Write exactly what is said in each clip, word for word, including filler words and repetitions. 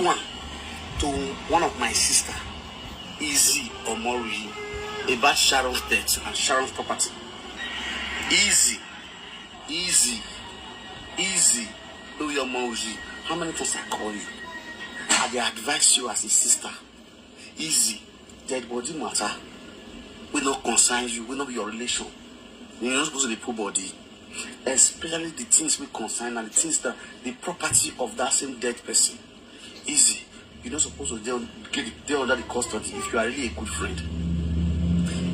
One, to one of my sister, Easy Omori, about Sharon's death and Sharon's property. Easy, easy, easy. Oyo Omori, how many times I call you? I dey advise you as a sister. Easy, dead body matter. We no concern you, we no be your relation. You no suppose to dey put body, especially the things we concern and the things that the property of that same dead person. Easy, you no suppose to dey on- get dey under the custody if you are really a good friend.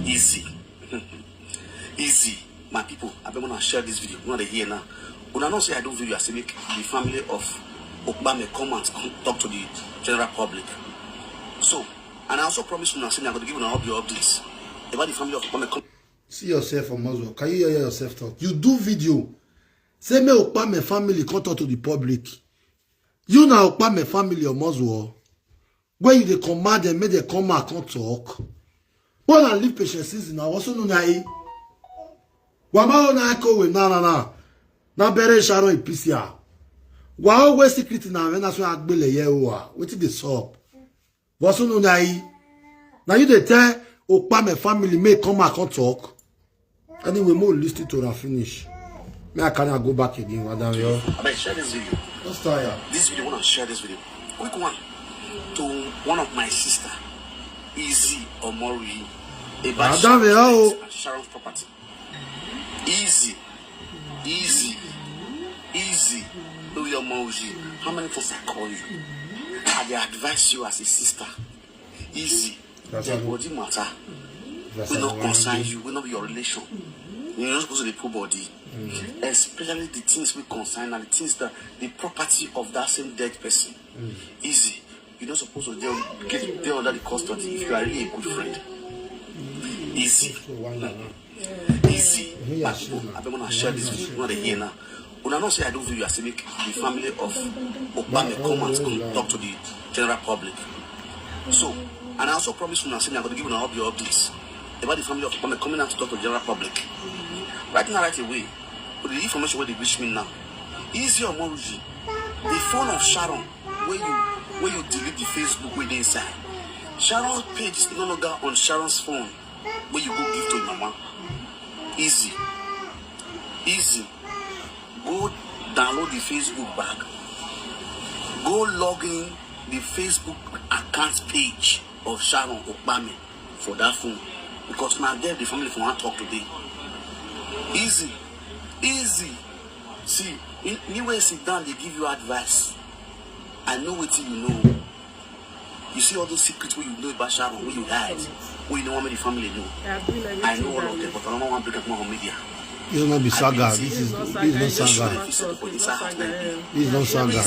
Easy, easy. My people, I beg una share this video. Una dey hear now. Una know say I do video, I say make the family of Okpame come and come talk to the general public. So, and I also promise una say I go give una all the updates about the family of Okpame come. See yourself for Muslim. Can you hear yourself talk? You do video. Say make Okpame family come talk to the public. You na Okpame family or Muslim. When you dey command them, make them come out come talk. But na leave patient season. I also know na e. Wama o na ko we na na na. Na bere Sharon ipisia. Wa o we secret na we na so agbele ye o wa. Wetin dey sup? Wasu no na e. Na you dey tell Okpame family make come out come talk. Anyway, mo listen to her finish. Me I cannot go back again, madam. Yo. I beg share this video. What's tired? This video, wanna share this video. Quick one. To one of my sister, Easy Omori, about Madam, Sharon's yo. Death and Sharon's property. Easy, easy, easy. Oyo Omori, how many times I call you? I dey advise you as a sister. Easy. That's dead body matter. We no concern you. We no be your relation. You no suppose to dey put body. Especially the things we concern and the things that the property of that same dead person. Easy. You no suppose to dey get dey under the custody if you are really a good friend. Easy. Easy. My people, I beg una share this video. Una dey hear now. Una know say I do video, I say make the family of Okpame come and come talk to the general public. So, and I also promise una say I go give una all the updates about the family of Okpame coming out to talk to the general public. Right now, right away, with the information wey dey reach me now, Easy Omori, the phone of Sharon, where you where you delete the Facebook wey dey inside. Sharon's page is no longer on Sharon's phone. Where you go give to your mama. Easy. Easy. Go download the Facebook back. Go log in the Facebook account page of Sharon Okpame for that phone. Because now there the family for one talk today. Easy. Easy. See, me, me wey sit down dey give you advice. I know wetin you know. You see all those secrets wey you know about Sharon, wey you hide, wey you no wan make the family know. I know all of them, but I no wan bring am come on media. This is not be saga. This is this is not saga. This is not saga.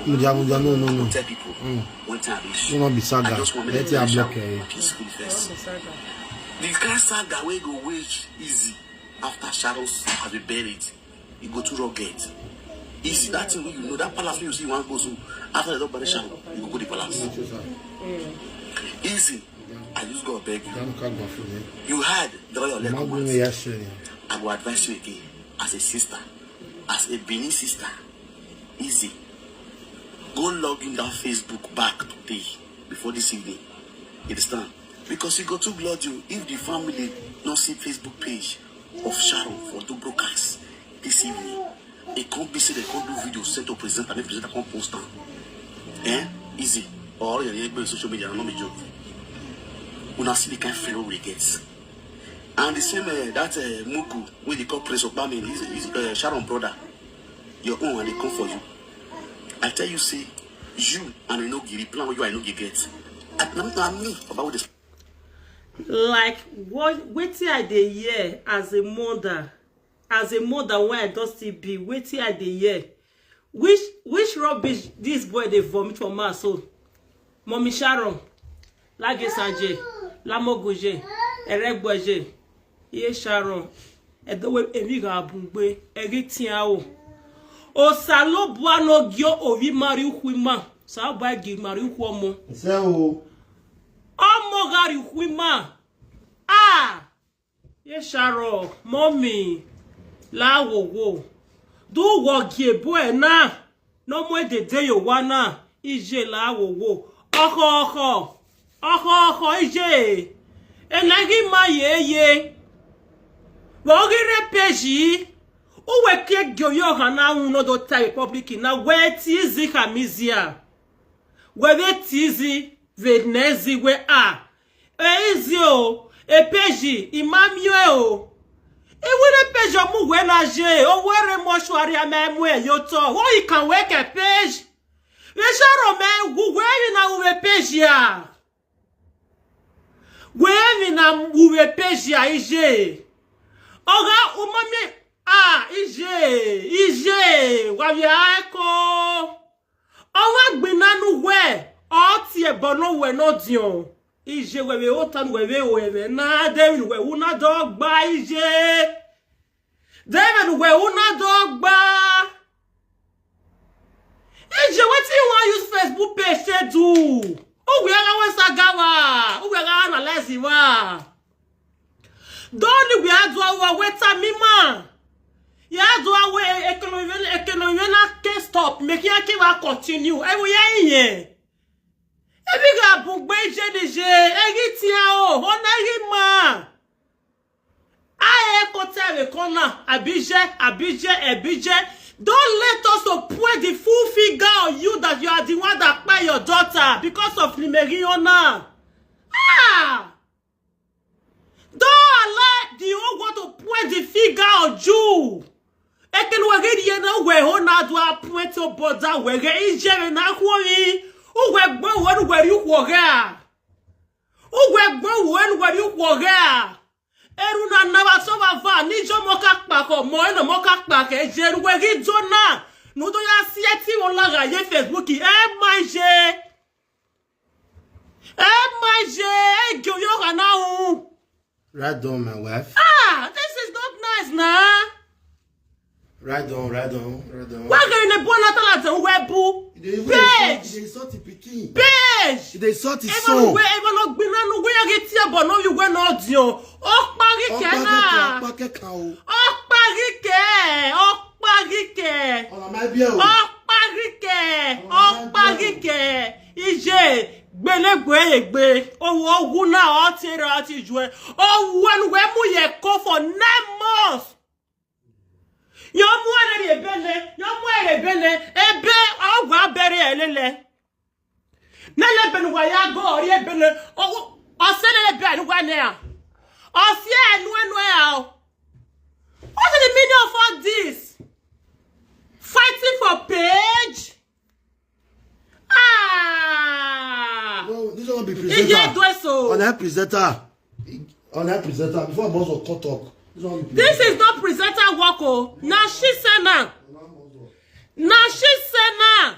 Muja, muja, no, no, no. Tell people. This is not be saga. Let it block. Peaceful first. The kind saga wey go wage Easy after Sharon has been buried. You go too rugged. Easy, that thing wey you know, that palace wey you see you wan go so, after they don bury Sharon, you go go the palace. Easy, I just go beg you. You heard the way your leg come out. I go advise you again, as a sister, as a Benin sister. Easy, go log in that Facebook back today before this evening. You understand? Because e go too blood you if the family no see Facebook page of Sharon for do broadcast this evening. E come be say they come do video, send to presenter, make presenter come post am. Eh? Easy. Or your neighbor social media, no be joke. Una see the kind friend we get. And the same uh, that uh, Mugu wey dey call Prince Okpame, his, his uh, Sharon brother. Your own and they come for you. I tell you, say you and I no give plan wey you I no give get. I, na, na me, Baba, wey dey Like what wetin I dey hear as a mother, as a mother wey I don still be, wetin I dey hear, which which rubbish this boy dey vomit for mouth so? Mommy Sharon, Lagesaje, Lamogoje, Eregboje, Iye Sharon, Edowe Emi ga abugbe, Egi Tiao. Osalobua no gio ovi mari ukwima, Osalobua gi mari ukwomo. Ṣé o? Ọmọ gari ukwima. Ah! Ye Sharon, Mommy, Lawowo. Do wo gie boy na. No more the day you wanna. Ije la wo wo. Oho oho. Oho oho ije. Enagi ma ye ye. Wogire peji. Uwe ke gyo yo hana uno do tai public na we ti zi kamizia. We we ti zi venezi we a. E izi o. E peji. Imamio e o. E were peji omu we na je. O were mọṣụarị ama emu e yo to. Wo ikan we ke peji. Vesharo me wu we mi na uwe peji a. We mi na uwe peji a ije. Oga umami a ije. Ije. Wa mi a eko. Owa gbinanu we. O ti e bono we no dion. Ije we we otan we we o we na de we una dogba ije. David we una dogba. Ije wetin you wan use Facebook page take do? Who we aga we sagawa? Who we aga analyze wa? Don we adu awa weta mima. Ya adu awe ekelo yena ekelo yena ke stop. Make ya ke wa continue. E wo ya iye. Ebi ga bugbe ije nije. Egi tia o. Ona egi ma. Aye kote we kona, abije, abije, abije. Don't let us to point the full finger on you that you are the one that kpai your daughter because of Limeriona. Ah! Don't allow the whole world to point the finger on you. Eken we gidi ye na we ho na do a point o boda we ge ije we na kwori. U we gbo we ru we ri kwo ge a. U we gbo we ru we ri kwo ge a. Eru na na ba so ba va ni jo mo ka pa ko mo e no mo ka pa ke je ru we gi jo na. Nu do ya si e ti won la ga ye Facebook e ma je. E ma je e gyo yo ga na u. Right on, my wife. Ah, this is not nice na. Right on, right on, right on. Wa ga ne bo na tala te we bu. They even Page. They sort the pikin. Page. They sort the Even song. we even no gbina no we ya get here but no you we no dio. O pari ke na. Ọkpakẹka o. O pari ke. O pari ke. Ọ̀nà máa bí ẹ̀ o. O pari ke. O pari ke. Ije gbele gbe egbe. Owo ogu na o ti re o ti ju e. Owo enu we mu ye ko for nine months. Yo mu ere ri ebele, yo mu ere ebele, ebe ogwa bere elele. Nele ben wa ya go ori ebele, o o se le ben wa ne a. O se enu enu e a o. What is the meaning of all this? Fighting for page? Ah! No, this one be Ije presenter. do so. On that presenter. On that presenter. Before I must cut talk. This one be This is not presenter work o. Na she say na. Na she say na.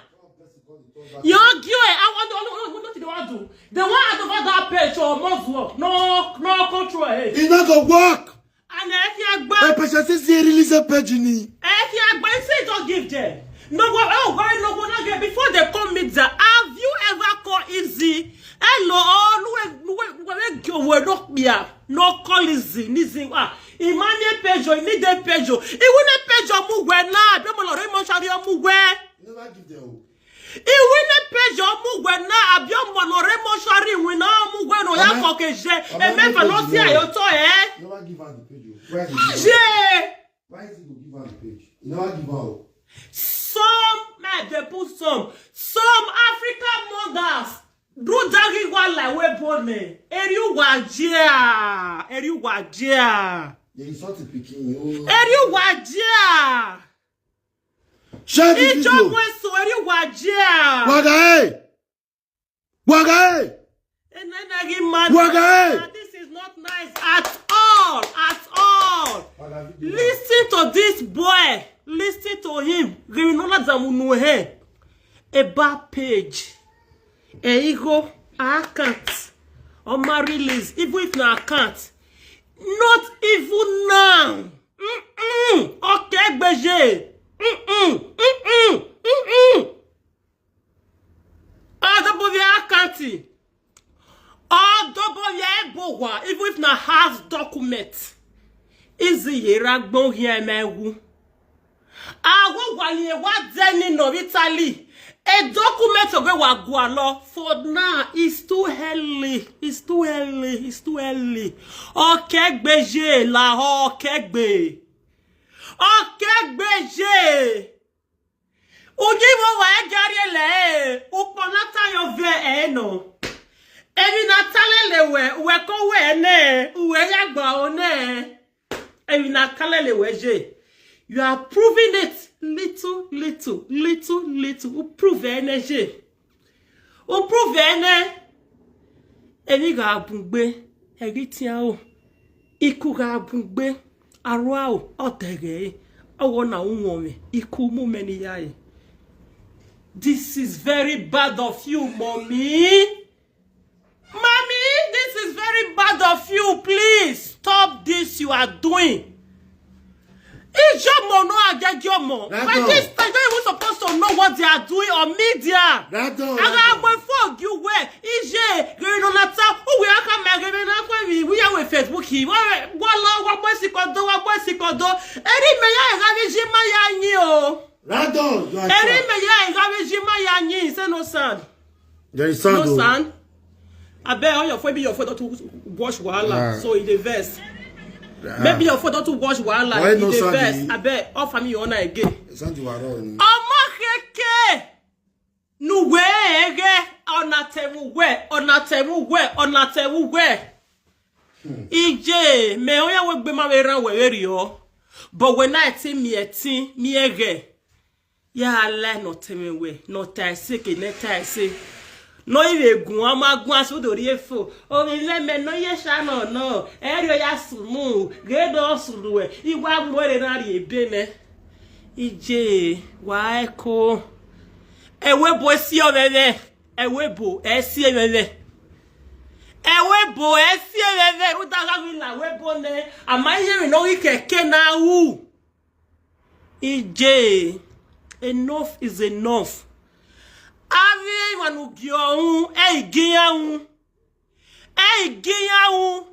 Yo gyo e. I want to know what they want to do. They want to over that page or must work. No, no control it. It not go work. And if you agba, Ẹ pèsè sí sí release page ni. if you agba, say don't give them. No go. Oh, why no go not get before they come meet that? Have you ever called easy? Hello, oh, no, no, no, no, no, no, no, no call easy. Easy, ah, Imani page o, ni de page o. Iwu ne page o mu gwe na, be mo lo re mo shari o mu gwe. You never give them o. Iwu ne page o mu gwe na, abi o mo lo re mo shari wi na o mu gwe no ya Amen. Ko ke je. E Amen. me fa no si ayo to e. You never give her the page o. Why is it? Je. Why is it go give her the page? You never give her o. Some men dey put some. Some African mothers do dagi wa like we born me. Eri wa jia. Eri wa jia. They insult the pikin o. Eri wa jia. Share the Ijo video. we so eri wa jia. Waga hey. Waga hey. Enenagi man. Waga hey. This is not nice at all. At all. Waga video. Listen to this boy. Listen to him. Giving no that we know here. A bad page. A ego. Account. Or my release. Even if na account. Not even now. Mm-mm. Okay, Gbeje. Mm-mm. Mm-mm. Mm-mm. Adobovia account. Adobovia ebowa. Even if na house document. Easy yera gbon here me wu. Awo wali ewa deni no Italy. A document of wa gualo for now. It's too early. It's too early. It's too early. Okegbeje la okegbe. Okegbeje. Uji wo wa egari ele. Upo na tayo ve eno. Emi na talele we, we ko we ne, we ya gba o ne. Emi na talele we je. You are proving it little, little, little, little. U prove ene je. U prove ene. Emi ga bungbe. Egi tiao. Iku ga bungbe. Aruao. Oteghe. Owo na unwome. Iku mu meni yae. This is very bad of you, mommy. Mommy, this is very bad of you. Please stop this you are doing. Ijomo no ajejomo. But this time, you're even supposed to know what they are doing on media. Aga agbo fog you where. Ije, gari no nata. Uwe aka ma gari na kwa mi. We are with Facebook. Wa wa lo wa boy sikodo, wa boy sikodo. Eri me ya ga mi jima ya nyi o. Radon, you are Eri me ya ga mi jima ya nyi. Say no sound. There is sound. No sound. I bet all your phone, be your phone don't wash wahala. So it dey vex. Maybe your phone don't wash wahala. Why no sound? I bet off me your own again. Sound you are on. Ọmọ keke. Nuwe ege. Ọ̀nà tẹ̀wù wẹ̀. Ọ̀nà tẹ̀wù wẹ̀. Ọ̀nà tẹ̀wù wẹ̀. Ije, me oya we gbe ma we ran we we rio. But when I think me, I think me ege. Ya ala no teme we, no taise ke ne taise. No iwe gun ama gun asu do ri efo. O mi le me no ye sha no no. Eri oya sunu, ge do sunu we. Iwa mo re na ri ebe ne. Ije, wa eko. Ewe bo si o veve. Ewe bo e si e veve. Ewe bo e si e veve. U da ga mi la we bo ne. Ama ye mi no ri keke na u. Ije, enough is enough. Avi wanu gio un, e igiya un. E igiya un.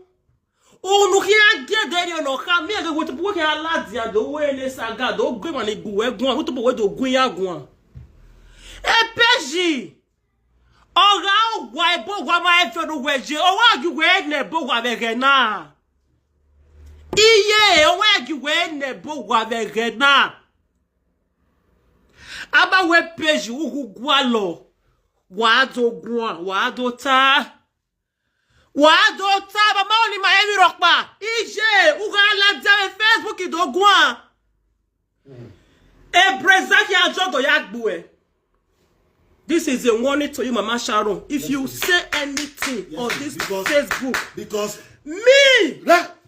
Unu kia gede ri ono ka mi ege wetu buwe ke ala dia do we le saga do gbe mani gu we gun, wetu buwe do gun ya gun. E peji. Oga ogwa ebo gwa ma e fe no we je. Owa gi we ne bo gwa be ge na. Iye, owa gi we ne bo gwa be ge na. Aba we peji ugu gwa lo. Wa do gwa, wa do ta. Wa do ta, mama oni ma emi rokpa. Ije, uga la de Facebook do gwa. E brezaki ajo do ya gbu e. This is a warning to you, Mama Sharon. If you say anything on this Facebook, because me,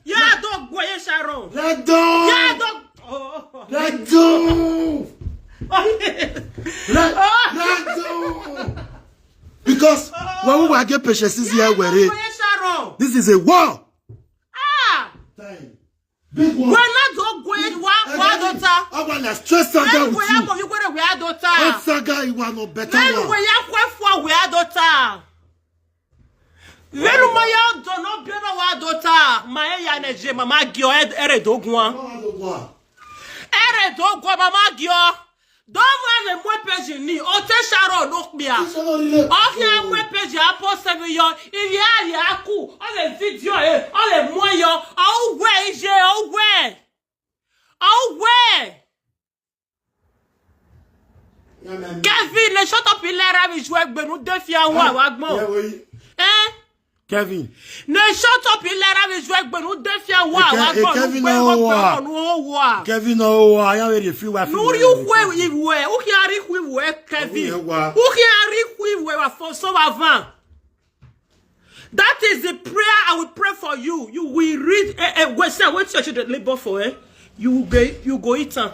ya do gwe Sharon. Let down. Ya do. Oh. Let down. Let, let down. Because when we get patience here, we're this is a war. Ah. Time. Big one. We're not going to war, war daughter. Our last stress saga with you. We are daughter. What saga you want no better one? We are going for we are daughter. Venu maya do no be no wa daughter. Ma e ya ne je mama gio ere dogun. Ere dogun mama gio. Don't have a more person ni. O te sharo no kpia. O ke a more person a post seven yo. Iye ari aku. O le video e. O le mo yo. O we ije o we. O we. Kevin, ne shut up ilera mi ju egbenu de fi awon awa gbon. Eh? Kevin. Ne shut up ilera mi ju egbenu de fi awon awa gbon. Kevin no wa. Kevin no wa. Ya we dey free wife. No you we iwe. U ki ari ku iwe Kevin. U ki ari ku iwe wa for so wa van. That is the prayer I will pray for you. You will read. Eh, eh, wait, say, wait till your children labor for, eh? You will go, you go eat them.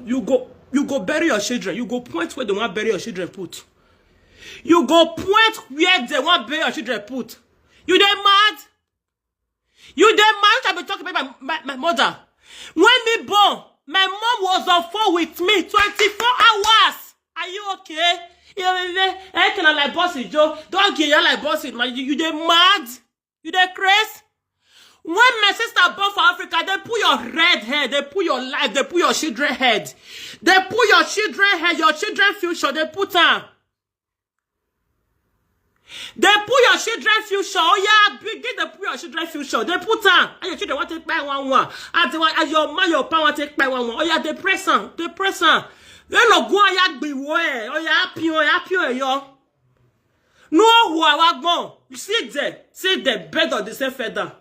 You go, you go bury your children. You go point where they want bury your children put. You go point where they want bury your children put. You dey mad? You dey mad? I be talking about my, my, my mother. When me born, my mom was on phone with me twenty-four hours. Are you okay? Eh, can I like boss Joe? Don't get you like boss. You, you dey mad? You dey craze? When my sister born for Africa, they put your red hair, they put your life, they put your children head. They put your children head, your children future, they put am. They put your children future. Oh yeah, begin to put your children future. They put am. And your children want to buy one one. And, they want, and your man, your power want to buy one one. Oh yeah, they press am. They press am. They no go, oh yeah, be way. Oh yeah, happy, oh yeah, happy, oh yeah. No, who I want more. You see there. See the bed of the same feather.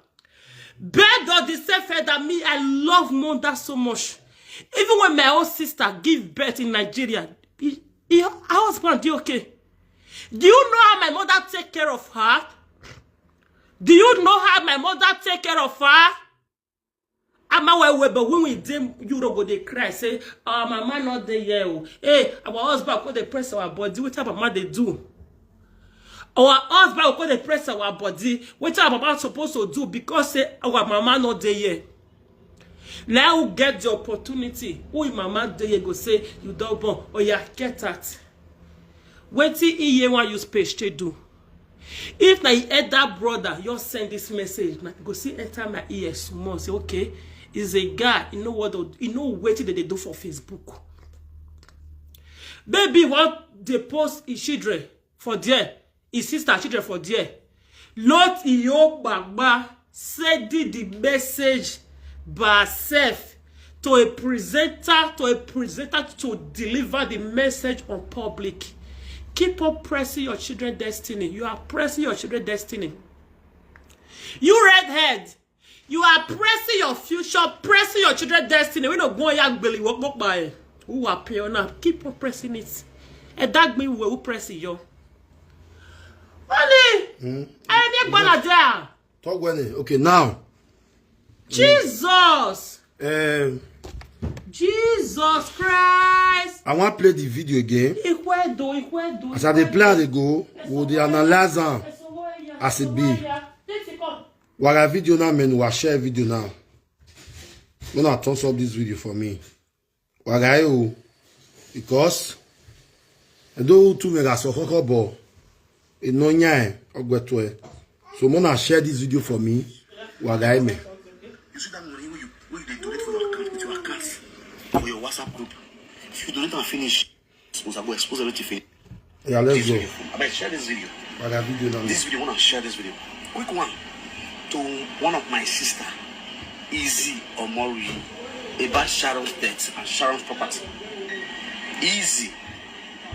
Bed of the same feather. Me, I love Monda so much. Even when my own sister give birth in Nigeria, he, he, her husband dey okay. Do you know how my mother take care of her? Do you know how my mother take care of her? Ama well well, but when we dey Europe, go dey cry say, "Our mama not there here. Oh. Hey, our husband go dey press our body." Wetin our mama dey do? Our husband go dey press our body. Wetin our mama supposed to do because say our mama not there here? Now who get the opportunity? Who im mama dey here go say, "You don born. Oh yeah, get that." Wetin Iye wan use page take do? If na e elder brother, you send this message, na go see enter my ear small. Say, "Okay, is a guy. You know what? You know wetin they dey do for Facebook. Baby want dey post his children for there, his sister children for there. Not your baba sending the message by herself to a presenter, to a presenter to deliver the message on public. Keep on pressing your children destiny. You are pressing your children destiny. You redhead, you are pressing your future, pressing your children destiny. We no go ya gbeli wo popa e. Who are paying now? Keep on pressing it. E dag mi we who press yo. Money. Mm. I need one there. Talk when it. Okay, now. Jesus. Um, Jesus Christ. I want to play the video again. Ikwedo, Ikwedo. As I dey play, I dey go. We dey analyze am as it be. Waga video now, man. We share video now. Una thumbs up this video for me. Waga o, because I do two mega so koko bo. E no nya e, ogweto e. So mona share this video for me. Waga me. You see that money wey you, wey you dey donate for your account, with your account, for your WhatsApp group. If you donate and finish, suppose I go expose everything for you. Yeah, let's go. Abeg, share this video. Waga video now. This video, wanna share this video. Quick one. To one of my sister, Easy Omori, about Sharon's death and Sharon's property. Easy.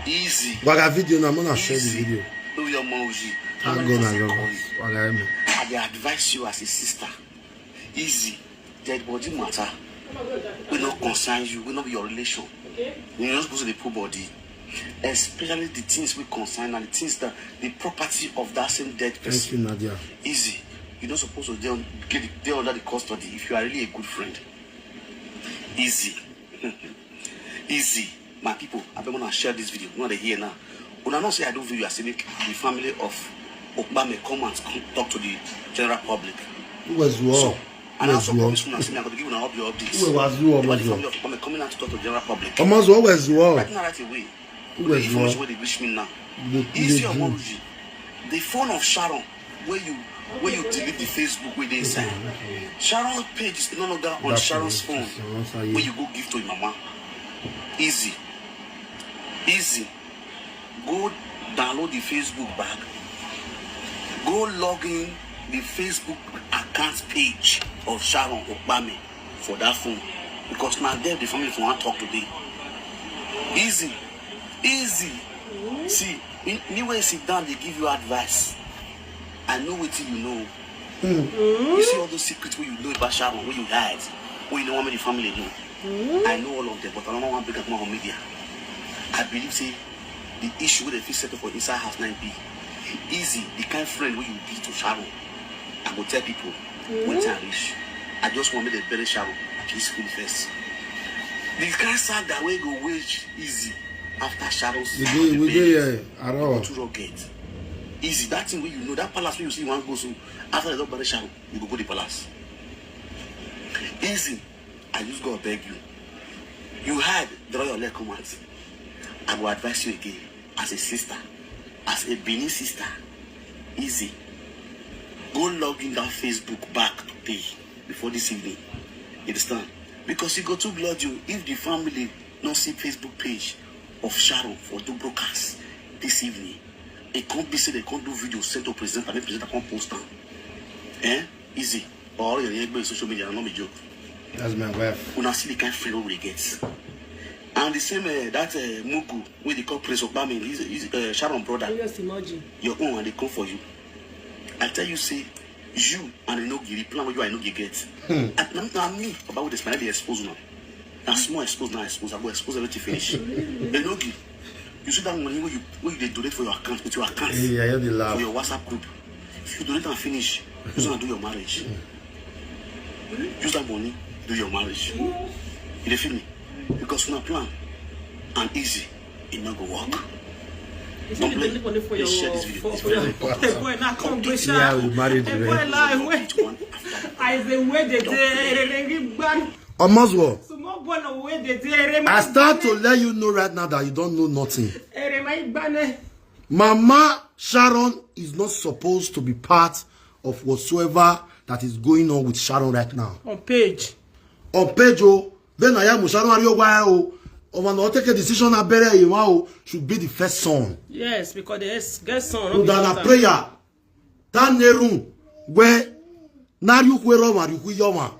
Easy. Waga video now, mona share the video. Easy. Thank God I love us. Waga me. I dey advise you as a sister. Easy. Dead body matter. We no concern you. We no be your relation. You no suppose to dey put body. Especially the things we concern and the things that the property of that same dead person. Thank you, Nadia. Easy. You no suppose to dey on, get, dey under the custody if you are really a good friend. Easy. Easy. My people, I beg una share this video. Una dey hear now. Una know say I do video as make the family of Okpame come and come talk to the general public. Who was you? So, and I also promise una say I go give una all the updates. Who was you? About the family of Okpame coming out to talk to the general public. Omo, who was you? Right now, right away. Who was you? The information wey dey reach me now. Easy Omoruji, the phone of Sharon, where you, where you delete the Facebook wey dey inside. Sharon's page is no longer on Sharon's phone. Where you go give to your mama. Easy. Easy. Go download the Facebook back. Go log in the Facebook account page of Sharon Okpame for that phone. Because now there the family for one talk today. Easy. Easy. See, me, me wey sit down, they give you advice. I know wetin you know. You see all those secrets wey you know about Sharon, wey you hide, wey you no wan make the family know. I know all of them, but I no wan bring am come out for media. I believe say the issue wey dem fit settle for inside house na be Easy, the kind friend wey you be to Sharon. I go tell people when time reach. I just wan make dem bury Sharon peacefully first. The kind saga wey go wage Easy after Sharon's family bury, e go too rugged. Easy, that thing wey you know, that palace wey you see you wan go so, after dem don bury Sharon, you go go the palace. Easy, I use God beg you. You hide, draw your leg come out. I go advise you again, as a sister, as a Benin sister. Easy. Go log in that Facebook back today before this evening. You understand? Because e go too blood you if the family no see Facebook page of Sharon for do broadcast this evening. E come be say they come do video send to presenter, make presenter come post am. Eh? Easy. Or your neighbor in social media, no be joke. That's my wife. Una see the kind friend wey we dey get. And the same uh, that uh, Mugu wey dey call Prince Obama, he's, he's uh, Sharon brother. Yes, imagine. Your own and they come for you. I tell you say you and Enogi, the plan wey you and Enogi get. And na na me, Baba, wey dey smile dey expose now. Na small expose, na expose. I go expose everything finish. Enogi, you see that money wey you wey you dey donate for your account with your account Yeah, I hear the laugh. for your WhatsApp group. If you donate am finish, use am do your marriage. Use that money do your marriage. You dey feel me? Because una plan and easy, e no go work. You say you donate money for your Please share this video. for, It's for very your important. the boy now come go Yeah, sha. we married, The man. boy lie wey One after I say wey dey dey ere ri gba. Omozwo, Small boy na wey dey dey ere. I start to let you know right now that you don't know nothing. Ere ma igba ne. Mama Sharon is not supposed to be part of whatsoever that is going on with Sharon right now. On page. On page, oh, then I am Sharon Ariowa, oh, or when I take a decision, I bury you, oh, should be the first son. Yes, because the ex- get son. With an prayer. That room where Nariukwe Roma, Rukuyoma.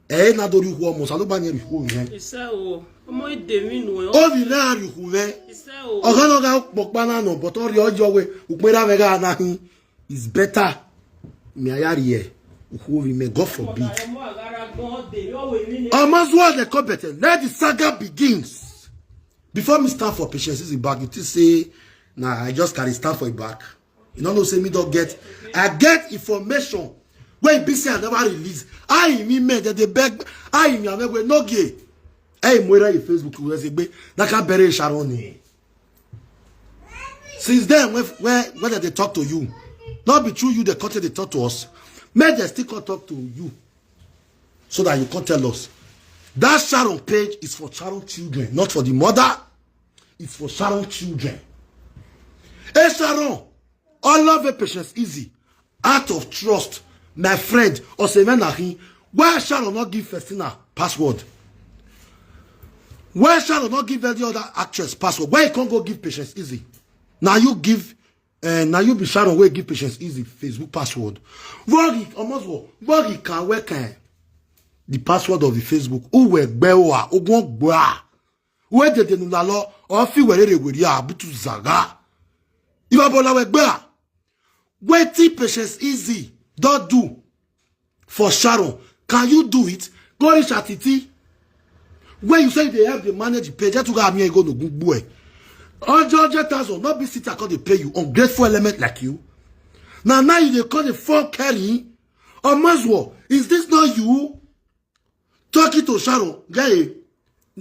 Eh, Nadoriuku almost. I don't ban you. Iṣẹ́ o, ọmọ èdè mi nù ẹ́. Oh, the Nariuku, eh. Iṣẹ́ o. Ọ̀gá náà ká pọ̀pá náà nà, but ọ̀rẹ́ ọjọ́ wẹ̀, òpin rà mẹ́gà náà hìn. It's better. Mi ayá rí ẹ̀. Òkú omi mẹ́, God forbid. Ọmọ àgàrà gan ọdẹ yóò wé mí ni. Omozwo, the competent. Let the saga begins. Before me stand for Patience is back, you think say, nah, I just carry stand for it back. You don't know say me don't get. I get information. When be say I never release. I me men that they beg. I me I never no gay. Hey, Moira, your Facebook will say, "That can bury Sharon." Since then, when when when they talk to you, not be true you the content they talk to us. Make they still come talk to you, so that you can tell us. That Sharon page is for Sharon children, not for the mother. It's for Sharon children. Hey Sharon, all of the Patience Easy, out of trust, my friend, Osemenahin, why Sharon not give Festina password? Why Sharon not give any other actress password? Why you can't go give Patience Easy? Now you give, uh, now you be Sharon wey give Patience Easy Facebook password. Worry, almost what? Worry can where can the password of the Facebook? Who were gbewa? Ogun gbewa? Where did the nulalo? Or fi were re were ya abutu zaga? You are bola were gbewa. Wetin Patience Easy don't do for Sharon? Can you do it? Go reach Atiti. When you say they help the manage the page, that you got me go no good boy. Hundred thousand, not be sit, I call they pay you. Ungrateful element like you. Now, now you they call the phone carrying. Omozwo, is this not you? Talking to Sharon, guy,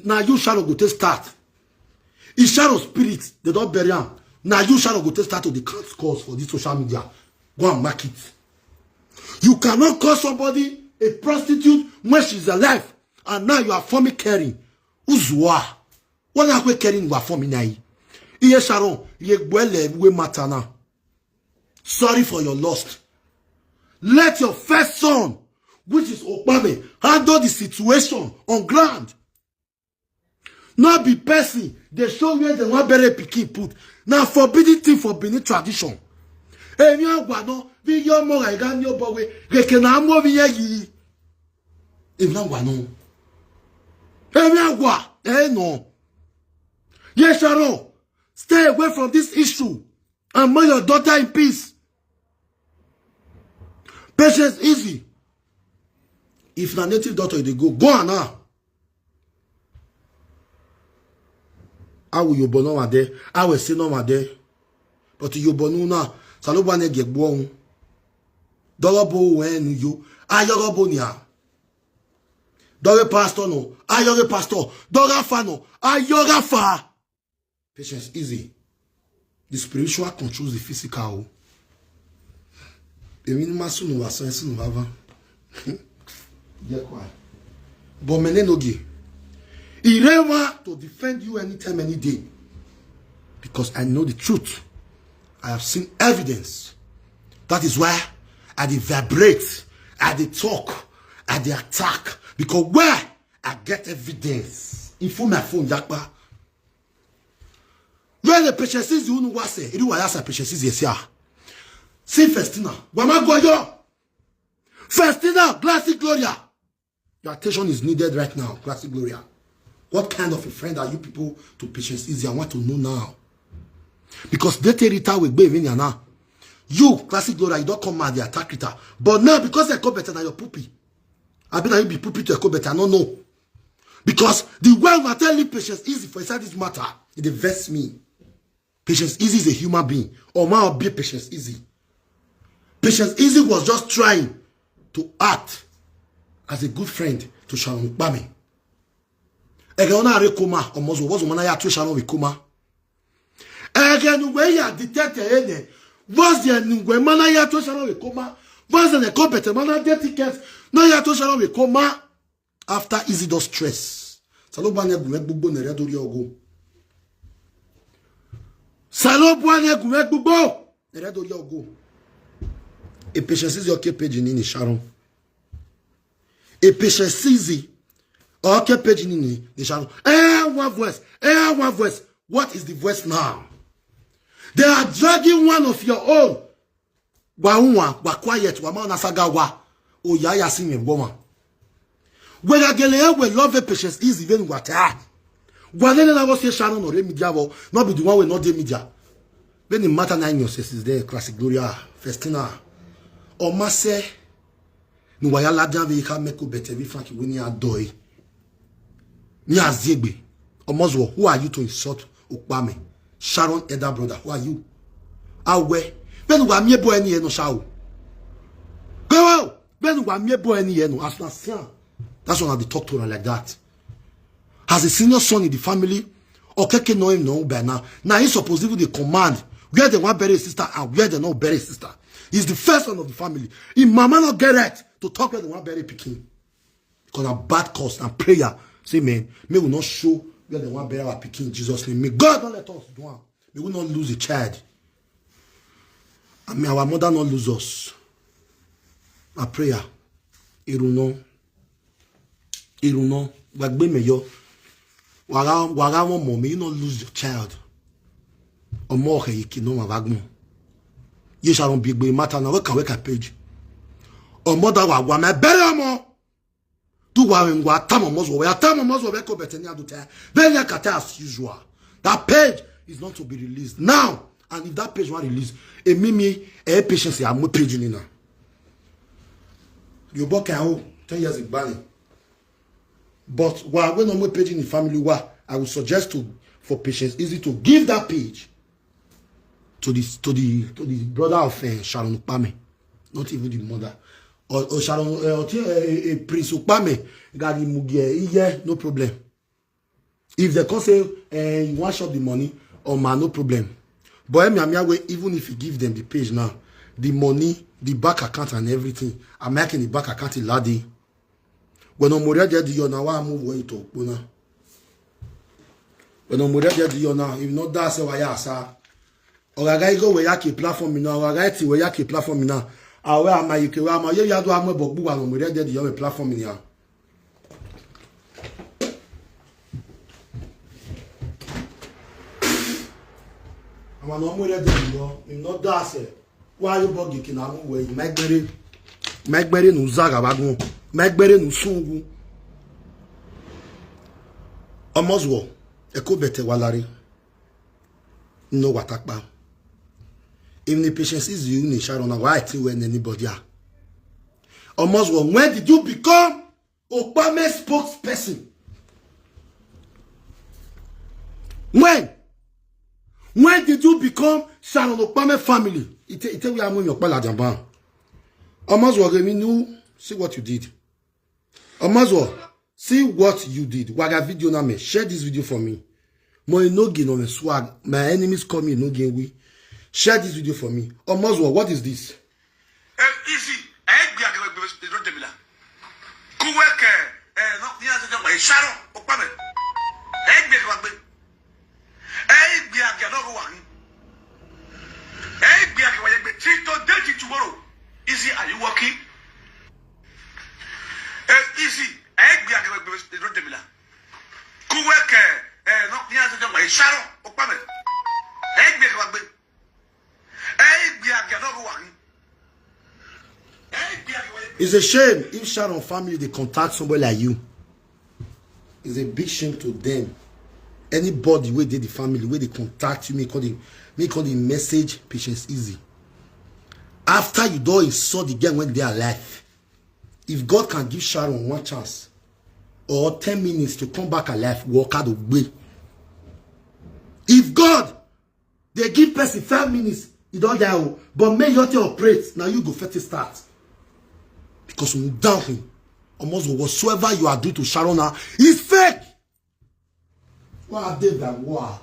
now you Sharon go take start. Is Sharon spirit, they don't bury him. Now you Sharon go take start to the count calls for this social media. Go and mark it. You cannot call somebody a prostitute when she's alive, and now you are forming caring. Uzua. What are we caring? You are forming now. Iye Sharon, ye gbele we matter now. Sorry for your loss. Let your first son, which is Okpame, handle the situation on ground. Not be person they show where they want bury pikin put. Now forbidden thing for Benin tradition. Emi agwa no, we your mother I got your boy. They can amo we ye. Emi agwa no. Emi agwa, eh no. Yes, Sharon, stay away from this issue and make your daughter in peace. Patience Easy. If na native doctor you dey go, go on now. Awo yobo no wa de, awo se no wa de. But yobo no na, saloba ne ge gbo ohun. Doro bo we nu yo, ayoro bo ni a. Dore pastor no, ayore pastor. Dora fa no, ayora fa. Patience Easy. The spiritual controls the physical. Èmi ni máa sùn wá sọ, ẹ sùn bàbá. Jẹ́ kó a. But Menenoge, Irewa to defend you anytime, any day. Because I know the truth. I have seen evidence. That is why I dey vibrate, I dey talk, I dey attack, because where I get evidence, e full my phone yakpa. Where the Patience Easy unu wa se, iri wa ya sa Patience Easy sia. See Festina, wa ma go yo. Festina, Classic Gloria. Your attention is needed right now, Classic Gloria. What kind of a friend are you people to Patience Easy? I want to know now. Because they take Rita with Baby Yana. You, Classic Gloria, you don't come mad, they attack Rita. But now, because they go better than your poopy, I been you be poopy to a go better, I don't know. Because the way I tell you Patience Easy for inside this matter, it dey vex me. Patience Easy is a human being. Or man be Patience Easy. Patience Easy was just trying to act as a good friend to Sharon Kpame. Ege ona are koma, almost was one ya to Sharon with koma. Ege nu we ya detect ene. Was there nu we mana ya to Sharon with koma? Was there a competitor mana get tickets? No ya to Sharon with koma. After Easy does stress. Salo bane gume gbogbo nere dori ogo. Salo bane gume gbogbo nere dori ogo. A Patience Easy okay page in Sharon. A Patience Easy okay page in Sharon. Eh, one voice. Eh, one voice. What is the voice now? They are dragging one of your own. Wa unwa, wa quiet, wa ma na saga wa. O ya ya si me woman. We ga gele we love Patience Easy when wa ta. Wa le na go say Sharon or media wo, no be the one we not the media. When the matter nine years is there, Classic Gloria, Festina. O ma se, ni wa ya la dan we ka make o better we Frankie we ni adoi. Ni azegbe. Omozwo, who are you to insult Okpame? Sharon elder brother, who are you? Awe. Benu wa mie boy ni eno shao. Go. Benu wa mie boy ni eno as na sian. That's why I dey talk to her like that. As a senior son in the family, Okeke know him no by now. Now he supposed even the command where they want bury his sister and where they not bury his sister. He's the first son of the family. His mama not get right to talk where they want bury pikin. Because na bad cause and prayer. Say, man, may we not show where they want bury our pikin in Jesus' name. May God not let us do am. May we not lose a child. I mean, our mother not lose us. My prayer. Iruno. Iruno. Wagbe me yo. Waga waga one more. May you not lose your child. Omo okay you know my vagmo. You shall not be a matter now. Wake wake page. Omo that wa wa my bury omo. Do wa ngwa tamo mozwo. Ya tamo mozwo be ko beteni aduta. Then ya kata as usual. That page is not to be released now. And if that page wan release, a mimi a Patience ya mo page ni na. You book a ten years in Bali. But wa when no mo page in the family wa, I would suggest to for Patience Easy to give that page to the to the to the brother of uh, Sharon Okpame, not even the mother. Or, or Sharon uh, or, uh, uh, Prince Okpame, Gary Mugie, yeah, no problem. If they come say uh, you want shop the money, or man, no problem. But Emi Amiawe, even if you give them the page now, the money, the bank account and everything, I'm making the bank account in Ladi. When I'm already there, you know, I move away to Puna. When I'm already there, you know, if not that's why I say. Ogaga igo we yaki platform now. Ogaga eti we yaki platform now. Awe ama ike we ama ye yadu ama bogbu wa no mure de yo platform ni a. Ama no mure de yo, im no da se. Wa yo bogi kina mu we megbere. Megbere nu zaga bagun. Megbere nu sungu. Omozwo, eko bete walari. No watakpa. If the Patience Easy you ni Sharon, why I think when anybody are. Omozwo, when did you become Okpame spokesperson? When? When did you become Sharon Okpame family? Ite ite we amu Okpala jamban. Omozwo, give me new. See what you did. Omozwo, see what you did. Waga video na me. Share this video for me. Mo inogi no me swag. My enemies call me inogi we. Share this video for me. Omozwo, what is this? Eh, easy. Eh, gbe agbe gbe gbe ro de mi la. Kuwe ke, eh, no, ni aso jama, eh, Sharon Okpame. Eh, gbe agbe. Eh, gbe agbe no go wa ni. Eh, gbe agbe wa ye gbe. Till today, till tomorrow. Easy. It's a shame if Sharon family dey contact somebody like you. It's a big shame to them. Anybody wey dey the family wey dey contact you, me call the me call the message Patience Easy. After you don insult the girl when they are alive, if God can give Sharon one chance or ten minutes to come back alive, walk out the way. If God dey give person five minutes, e don die o. But make your thing operate, now you go fit start. Because we down him. Almost whatsoever you are doing to Sharon now is fake. Why are they that war?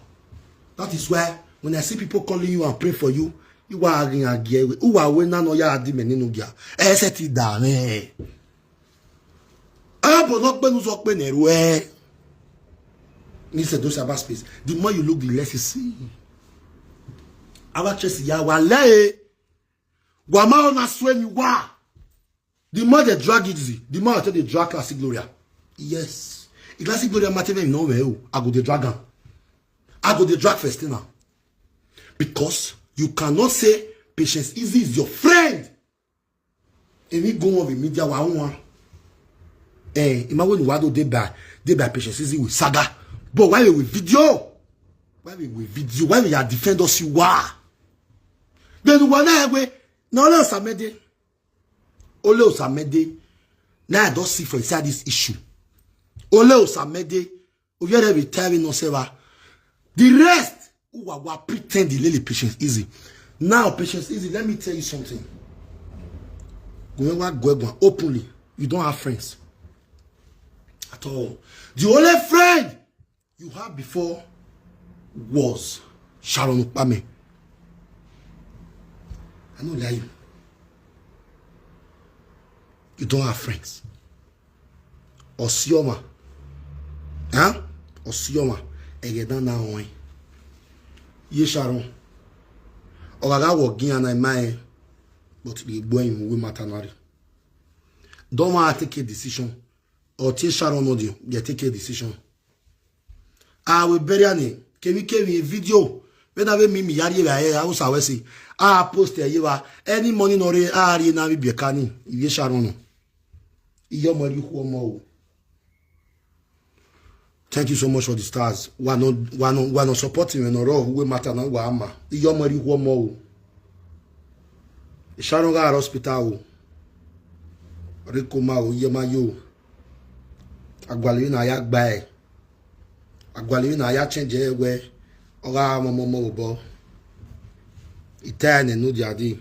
That is why when I see people calling you and pray for you, you are again again. Who are we now? No, ya di menino gya. Ese ti da me. Abo no pe nu so pe ne ru e. Ni se do cyber space. The more you look, the less you see. Our chest ya wa le. Wa ma ona swe ni wa. The more they drag it, the more I tell they drag Classic Gloria. Yes. If Classic Gloria matter me no well, I go dey drag am. I go dey drag Festina. Because you cannot say Patience Easy is your friend. And we go on with media one one. Eh, imagine what do they buy? They buy Patience Easy with saga. But why we with video? Why we with video? Why we are defend us you are? Then one way, no less Amede. Ole Osamede. Now I don't see for inside this issue. Ole Osamede. Oyere be telling us ever. The rest who are, were pretending lily Patience Easy. Now, Patience Easy, let me tell you something. Gwenwa Gwegwa, openly, you don't have friends at all. The only friend you had before was Sharon Ukpame. I no lie you. You don't have friends. Osioma. Huh? Osioma. Egedan na oin. Ye Sharon. Ogaga wo gian na mai. But the boy in we matanari. Don't want to take a decision. Or take Sharon audio. They take a decision. I will bury any. Kewi kewi video. When I mean me yari ya ya usa wesi. I post ya yewa. Any money no re ari na mi biekani. Iye Sharon. Iyo mori huomo. Thank you so much for the stars. Wa no wa no wa no supporting we no ro we matter na wa ama. Iyo mori huomo. Sharon ga hospital o. Rikoma o yema yo. Agwalina ya gba e. Agwalina ya change e we. Oga momo mo bo. Itane no di adi.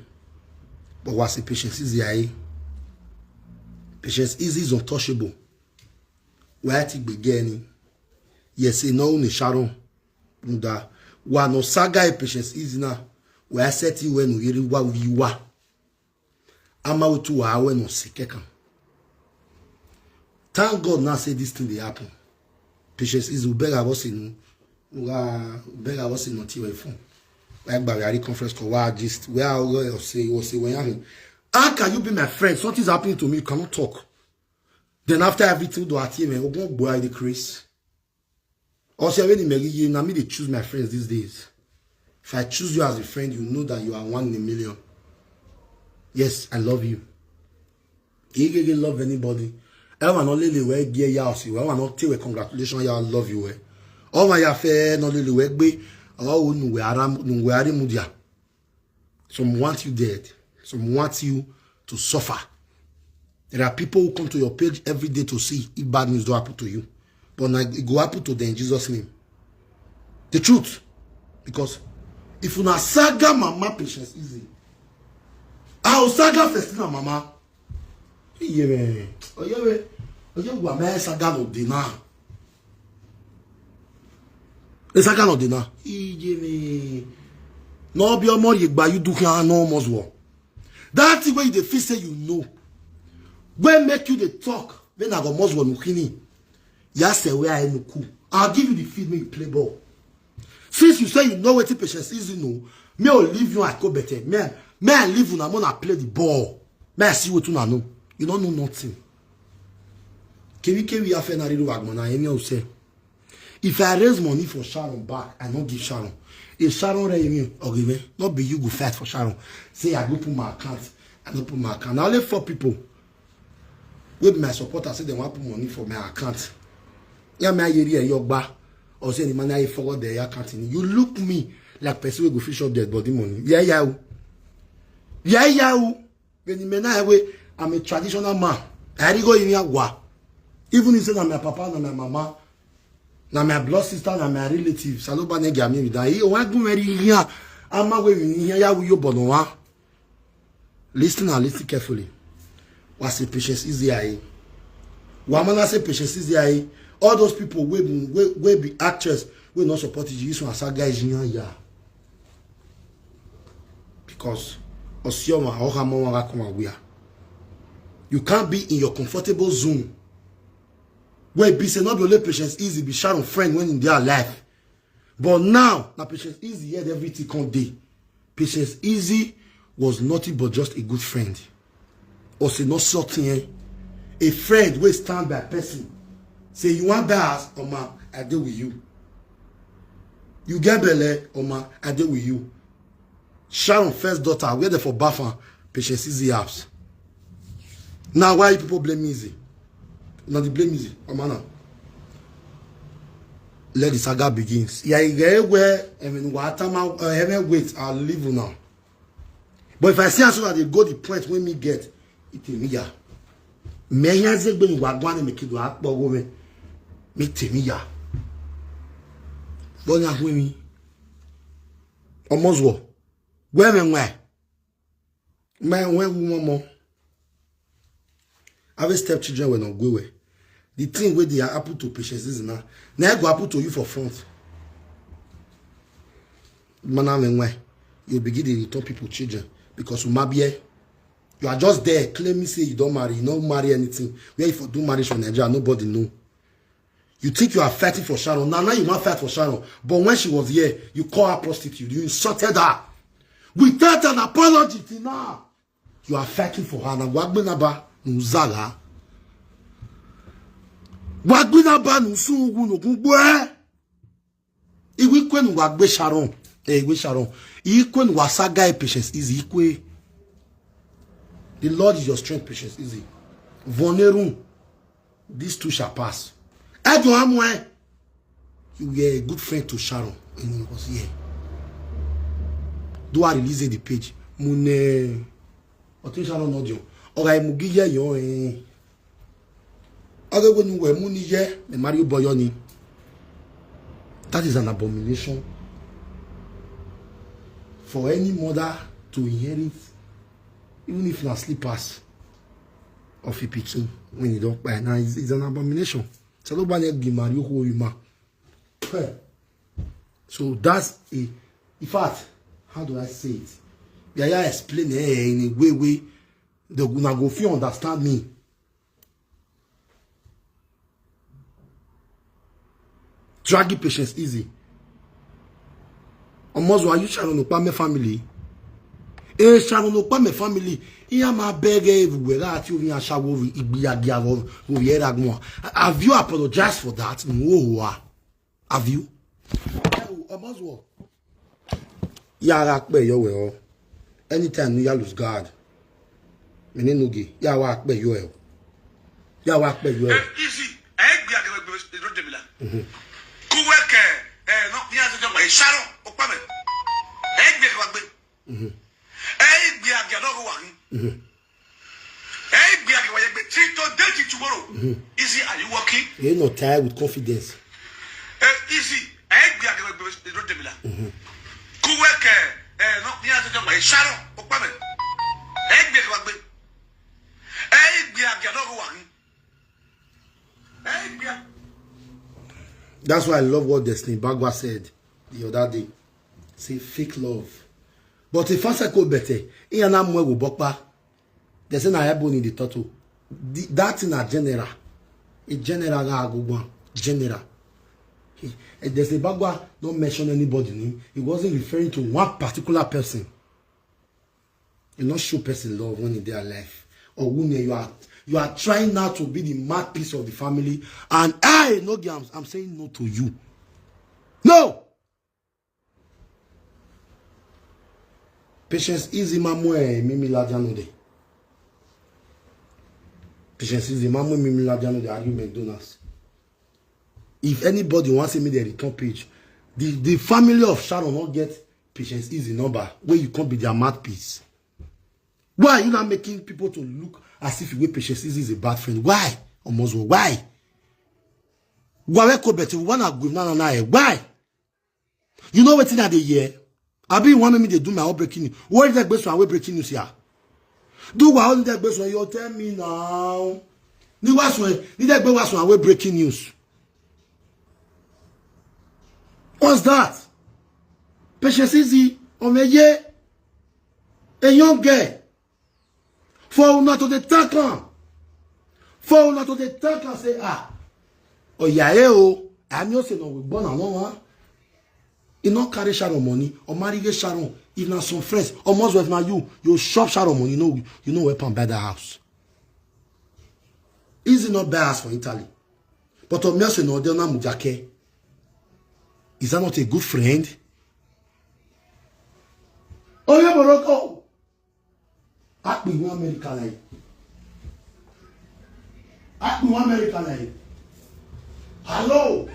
But was Patience Easy ai. Patience Easy is untouchable. Why ti gbege ni? Yes, e no ni Sharon. Nda. Wa no saga e Patience Easy na. Wa set you when you wa wi wa. Ama we tu wa we no sikekan. Thank God now say this thing dey happen. Patience Easy beg about sin. Wa beg about sin not your phone. Like by the conference call wa gist. Where I go say was say when. How can you be my friend? Something's happening to me. You cannot talk. Then after everything do at him, ogun boy the Chris. Also, when you na me they choose my friends these days. If I choose you as a friend, you know that you are one in a million. Yes, I love you. You can love anybody. Everyone not lele we gear ya si. Everyone not tell congratulations. Ya love you. Eh. Oh my affair not lele we be. Oh nu we aram nu we arimudia. Some want you dead. Some want you to suffer. There are people who come to your page every day to see if bad news don't happen to you. But now it go happen to them in Jesus' name. The truth. Because if una saga mama Patience Easy, I will saga Festina mama. Iye me. Oye me. Oye wa me saga no dina. Saga no dina. Iye me. No be omo ye gba you do kan no must wo. That thing wey you dey feel say you know, wey make you dey talk, wey na go must wo nukini. Ya se we I nuku. I'll give you the field, make you play ball. Since you say you know wetin Patience Easy know, me I leave you, I go better. Me, me I leave una, una play the ball. Me I see wetin una know. You don't know nothing. Kewi kewi afenari ru agmona emi o se. If I raise money for Sharon back, I no give Sharon. If Sharon raise me, okay, man, not be you go fight for Sharon. Say I go put my account, I no put my account. Now only four people. Wey be my supporter say dem wan put money for my account. Ya me ayeri e yogba. Or say any man I forward their account in. You look me like person wey go fit chop their body money. Yeah, yeah. Yeah, yeah. When you men I way, I'm a traditional man. I go in wa. Even if say na my papa, na my mama, na my blood sister, na my relative. Saloba negi ami with that. He wan go very here. I'm a way in here. Ya we yo bono wa. Listen and listen carefully. Wa say Patience Easy aye. Wa mana say Patience Easy aye. All those people wey be, wey, wey be actress, wey not support you, this one saga is in ya. Because Osioma or Hamawa come and we are. You can't be in your comfortable zone. Where be say not be only Patience Easy be Sharon friend when in their life. But now, na Patience Easy heard everything come day. Patience Easy was nothing but just a good friend. Or say not something, eh? A friend wey stand by person. Say you want that house, Oma, I dey with you. You get belle, Oma, I dey with you. Sharon first daughter, where they for Bafan, Patience Easy house. Now why people blame Easy? Now they blame Easy, Oma now. Let the saga begins. Yeah, you get where, I mean, what time I, uh, heaven wait, I'll leave you now. But if I see as soon as they go the point when me get, it me ya. Me ya zegbe ni wa gwa ni me kido akpo go me. Me te me ya. But na hwe mi. Almost wo. Where me where? Me where we more. Our stepchildren were not go away. The thing where they are happen to Patience is now. Now go happen to you for front. Man, I mean, why? You begin to return people children because you might be, eh, you are just there claiming say you don't marry, you don't marry anything. Where if you do marriage for Nigeria, nobody know. You think you are fighting for Sharon. Now, now you want fight for Sharon. But when she was here, you call her prostitute. You insulted her. Without an apology till now, you are fighting for her. Now, Wagbinaba Nuzala. Wagbinaba Nusu Ugu Nogungwe. Iwe ikwe nu wa gbe Sharon. Eh, iwe Sharon. Ikwe nu wa saga e Patience Easy. Ikwe. The Lord is your strength, Patience Easy. Vonerun. This too shall pass. Ejo amwe. You were a good friend to Sharon. And he was here. Do I release the page? Mune. Otin Sharon not you. Oga imugi ye yo eh. Oga when you were muni ye, the Mario Boyoni. That is an abomination for any mother to inherit, even if na slippers of a pikin when you don't buy. Now it's, it's an abomination. So nobody be Mario Hoima. So that's a, in fact, how do I say it? Yeah, yeah, explain it in a way, way the una go fit understand me. Drag it, Patience Easy. Almost why you Sharon Okpame family? Eh, Sharon Okpame family. Iya ma bege everywhere. That you ya shawo igbiya giya wo wo yera gmo. Have you apologized for that? No, ah. Have you? Almost what? Yara pe yo we o. Anytime you lose guard. Mene nugi. Ya wa pe yo e. Ya wa pe yo e. Eh, easy. Eh, gbe age gbe, gbe, gbe, gbe, gbe, gbe. Kuwe ke, eh, no, ni aso jama, eh, Sharon, Okpame. Eh, gbe age gbe. Eh, gbe age no go wa. Eh, gbe age wa ye gbe till today till tomorrow. Easy, are you working? You no tire with confidence. Eh, easy. Eh, gbe age gbe, gbe, gbe, gbe, gbe. Kuwe ke, eh, no, ni aso jama, eh, Sharon, Okpame. Eh, gbe age gbe. Eh, gbe age no go wa. That's why I love what Destiny Bagua said the other day. Say fake love. But if I say go better, he and I'm will bokpa. They say na ebony the turtle. The, that in a general. A general ga agugwan. General. He, eh, Destiny Bagua don't mention anybody name. He wasn't referring to one particular person. You not show person love when in their life. Or when you are, you are trying now to be the mouthpiece of the family. And I, no, I'm, I'm saying no to you. No! Patience Easy, my mwe, mimi la jano de. Patience is the man wey me me ladiano dey argue McDonald's. If anybody wan see me dey return page, the the family of Sharon no get Patience Easy number wey you come be their mouthpiece. Why are you not making people to look as if wey Patience Easy is a bad friend? Why? Omozo, why? Why we go better? We wanna go now, now, eh? Why? You know wetin I dey hear? Abi you want me dey do my own breaking news? What if that gbese one wey breaking news here? Do wa own that gbese one, you tell me now. Ni wa so, ni that gbese one wey breaking news. What's that? Patience Easy, on the year, a young girl. For una to dey thank am. For una to dey thank am say, ah, oya eh o, I know say no we born am one. E no carry Sharon money, or marry get Sharon, if na some friends, or most of na you, you chop Sharon money, you know, you know help am buy that house. Easy not buy house for Italy. But Omiose no dey na Mujake. Is that not a good friend? Oh, yeah, Morocco. Akpi one America like. Akpi one America like. Hello.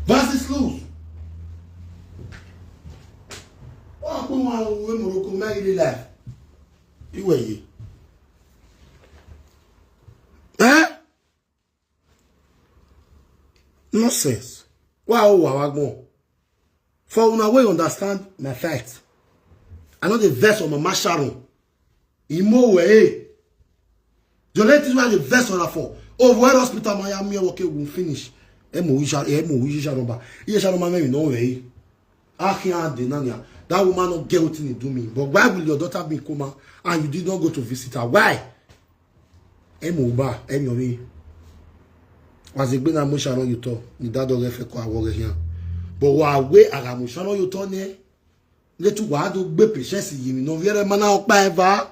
Versus lose. Akpi one wey Morocco make really life. Iwe ye. Eh? Nonsense. Wa o wa wa gbon. For una wey understand my fight, I no dey vex on Mama Sharon. Imo we eh. The only thing wey I dey vex on her for, oh, where hospital Miami okay will finish. Emo wisha, emo wisha number. Iye Sharon ma me no we. Akia de nanya. That woman no get wetin he do me. But why will your daughter be in coma and you did not go to visit her? Why? Emo ba, emo mi. Was a gbena mo Sharon you talk. Ni that dog efe ko awo here. But wa we aga mo Sharon you talk ne. Let you wa do gbe Patience yi mi no very mana opa eva.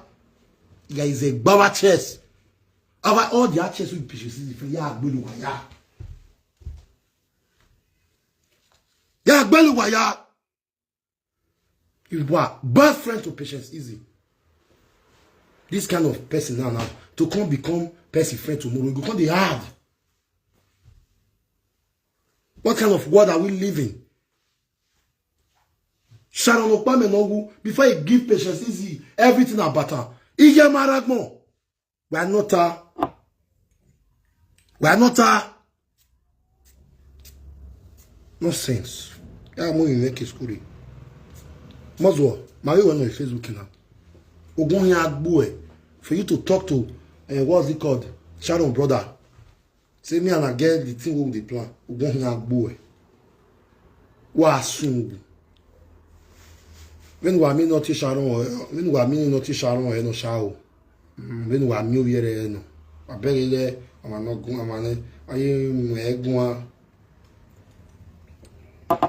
Ya is a gbawa chest. Ava all the chest with Patience yi free ya gbelu wa ya. Ya gbelu wa ya. You are bad friend to Patience Easy. This kind of person now, now to come become person friend tomorrow, you go come dey hard. What kind of world are we living? Sharon Okpame Nogu, before he give Patience Easy everything about her, he get maragmo. We are not her. We are not her. Nonsense. Ya mo in make school. Mozwo, my way on Facebook now. Ogun ya gbu e. For you to talk to, uh, what's it called? Sharon brother. Say me and I get the thing we dey plan. Ogun ya gbu e. Wa sungu. When wa mi not Sharon, when wa mi not Sharon, eh, no shao. When wa mi yere no. Abegele, ama no gun, ama ne. Aye mu egun a.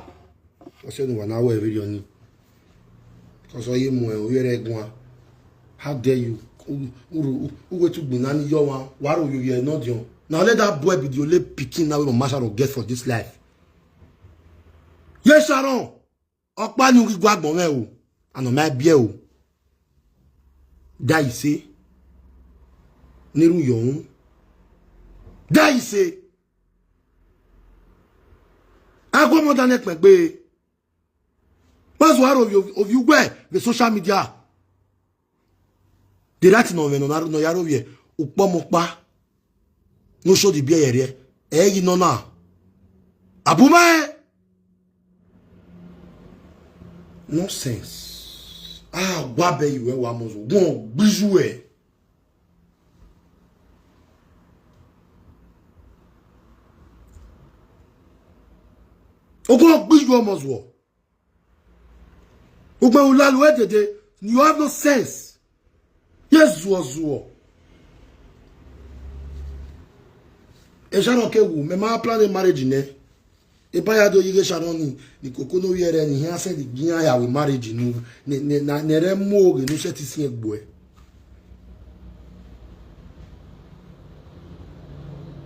Ose no wa na we video ni. Because oye mu e oyere egun a. How dare you? Uru, uru, uwe tu gbina ni yo wa. Waro yo ye no dion. Now let that boy be the only pikin now we Mama Sharon get for this life. Ye Sharon. Ọpa ni orí gbàgbọ́n rẹ̀ o, àná máa bí ẹ o. Dá ìṣe nírú yòówù. Dá ìṣe. Agwọ mọ dá nẹpẹ gbé. Pásítọ̀ àrò òfin gbẹ the social media. The right no me no na no yaro ye. Ukpo mo pa. No show the beer here. Eh, you know now. Abume. Nonsense. Ah, wa be you e wa mo so. Won gbiju e. Ogun gbiju omo so. Ugbe ulalu edede, you have no sense. Yes, zuo zuo. E Sharon ke wu, me ma plan a marriage ne. E ba ya do yige Sharon ni, ni koko no yere ni, he said the ginya ya we marriage nu, ne, ne, na, ne re mo ge, no se ti si egbo e.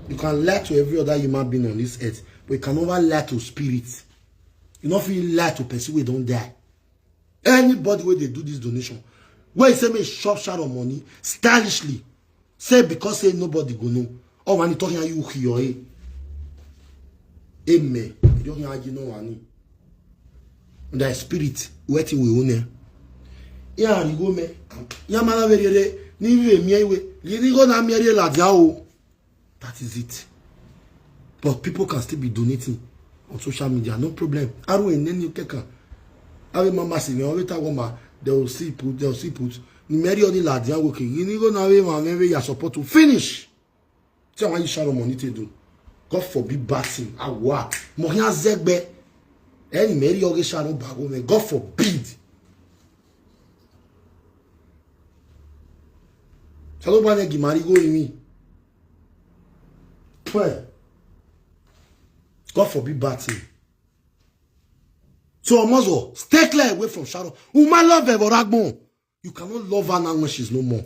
You can lie to every other human being on this earth, but you can never lie to spirit. You no fit lie to person wey don die. Anybody wey dey do this donation, Where he say me chop Sharon money stylishly. Say because say nobody go know. Oh, when he talking, you hear it. Amen. You don't hear you know any. Thy spirit, waiting we own. Yeah, you go me. Yeah, man, very, very. Ni we me we. You go na me la dia o. That is it. But people can still be donating on social media, no problem. Aru in any keka. Awe mama si me, awe ta woma, they will see put, they will see put. Ni Mary only la dia woke. You need go na we ma me we ya support to finish. Tell why you share money to do. God forbid bad thing. Awa. Mo ya zegbe. Any Mary oge share bago me. God forbid. Shall we gimari go in me? Pray. God forbid bad thing. So Omozo, stay clear away from Sharon. Uma love Evoragbon. You cannot love her now when she's no more.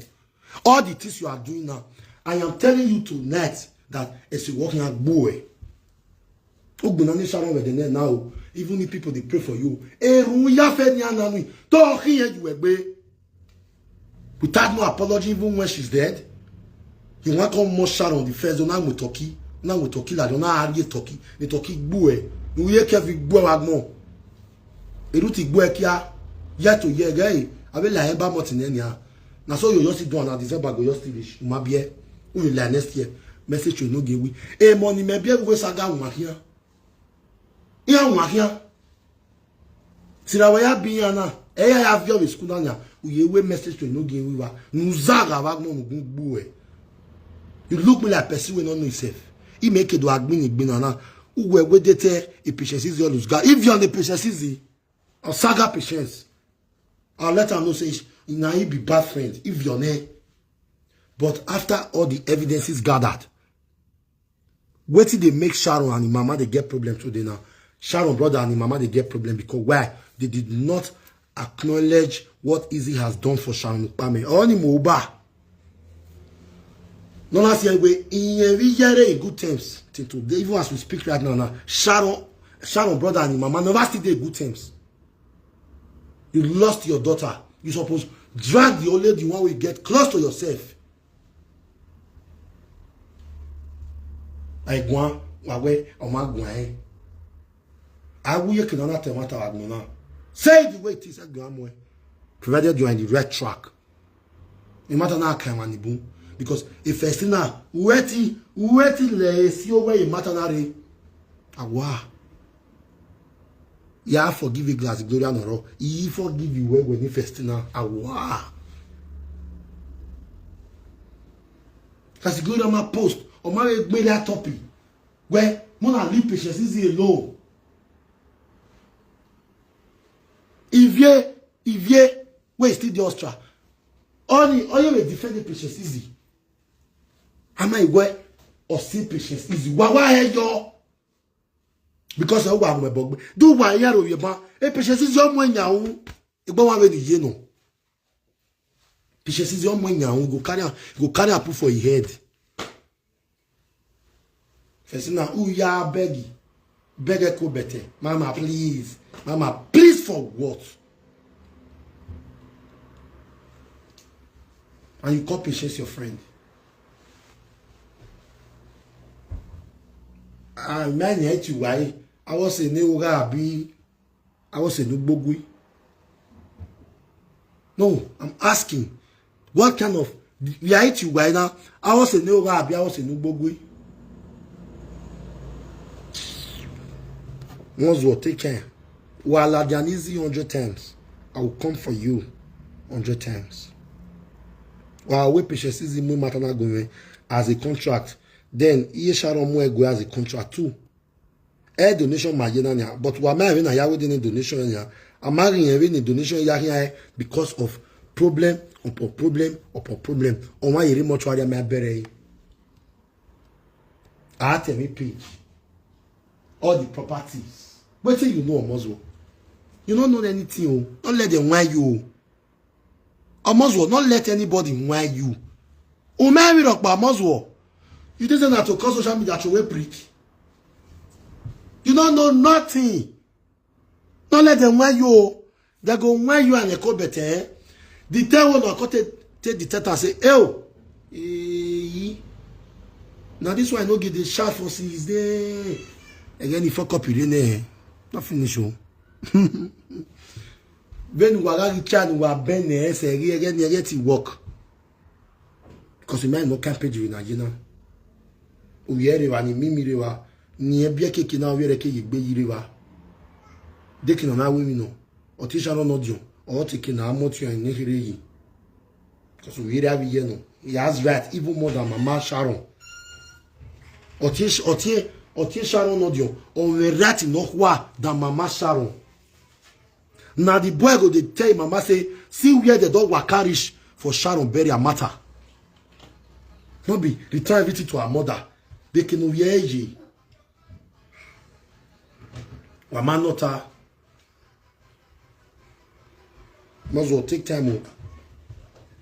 All the things you are doing now, I am telling you tonight that it's a working out boy. Ogbonani Sharon with the name now, even if people they pray for you. Erun ya fe ni ananu. To ki ye ju egbe. Without no apology, even when she's dead. You want come more Sharon the first, now we talkie, now we talkie like now are you talkie, the talkie boy. You hear Kevin boy more. Eruti boy kia, yet to year gay. I will like about in any. Now so you just do on December go just finish. Mabie, we will like next year. Message you no give we. E money maybe we saga one here. Yeah, one here. Sirawa ya bi ya na. E ya ya vio be school na. Uye we message to no give we wa. Nuzaga wa mo nugun gbu e. You look me like person we no know himself. He make it do agbin igbin na. Uwe we dey tell a patience is always God. If you're on the patience is a saga patience. I'll let her know say now he be bad friend if you're there. But after all the evidences gathered, wetin dey make Sharon and him mama dey get problem today now? Sharon brother and him mama dey get problem because why? They did not acknowledge what Izzy has done for Sharon Pame. Oni mo ba. No na say we in every year in good terms till today, even as we speak right now. Now Sharon, Sharon brother and him mama never still dey good terms. You lost your daughter. You suppose drag the only the one we get close to yourself. Aigwan, wawe, ọmọ agwan. Awuye kinana temata agmona. Say the way it is, agwan mo. Provided you are in the right track. No matter now, I can man boom. Because if first now, weti, weti le si owe matter na re. Awa. Ya forgive you glass Gloria Noro. He forgive you when when first now. Awa. Kasi Gloria ma post. O ma we gbe la topic. Where mona leave patience is alone. Ivie, Ivie, where is still the Austria? Only, only we defend the patience easy. Am I where or see patience easy? Wa wa he yo. Because I wa mo bogbe. Do wa ya ro ye ba. E patience is your mo nya o. E gbo wa we ni ye no. Patience is your mo nya o. Go carry am, go carry am put for your head. First now, who ya beg? Beg a ko better. Mama, please. Mama, please for what? And you call patience your friend. Ah, man, yet you why? I was a new guy, be I was a new bogui. No, I'm asking, what kind of reality you right now? I was a new guy, I was a new bogui. Once you take care, while I can easy hundred times, I will come for you hundred times. While we patience is in matter not going as a contract, then Iye Sharon Mwe go as a contract too. E donation ma ye na nya, but wa ma we na ya we dey donation nya. Amari yen we ni donation ya here because of problem upon problem upon problem. O wa yere mortuary ma bere. I tell me page. All the properties. Wetin you know, Omozo? You don't know anything. Oh. Don't let them why you. Omozo, not let anybody why you. Umeri Rokpa Omozo. You didn't have to call social media to a prick. You don't know nothing. Don't let them why you. They go why you and they go better. The ten wey una come take take the ten and say, "Ew, eh, na this one no get the shout for since day." Again, he fuck up, you know, not finish o. When we are reaching, we are bending, eh, say, again, again, again, it work. Because the man no can pay you na jina. Uye rewa ni mimi rewa ni ebie keke na uye reke yigbe yirewa. Deke na na we mi no. Otisha no no dio. O teke na amoti an ni here yi. Because we have here no. He has right even more than Mama Sharon. Otish otie otie Sharon no dio. O we right no kwa than Mama Sharon. Na the boy go dey tell him mama say, "See where they don waka reach for Sharon burial matter." No be return everything to her mother. They can hear ye. Wama nota. Must well take time o.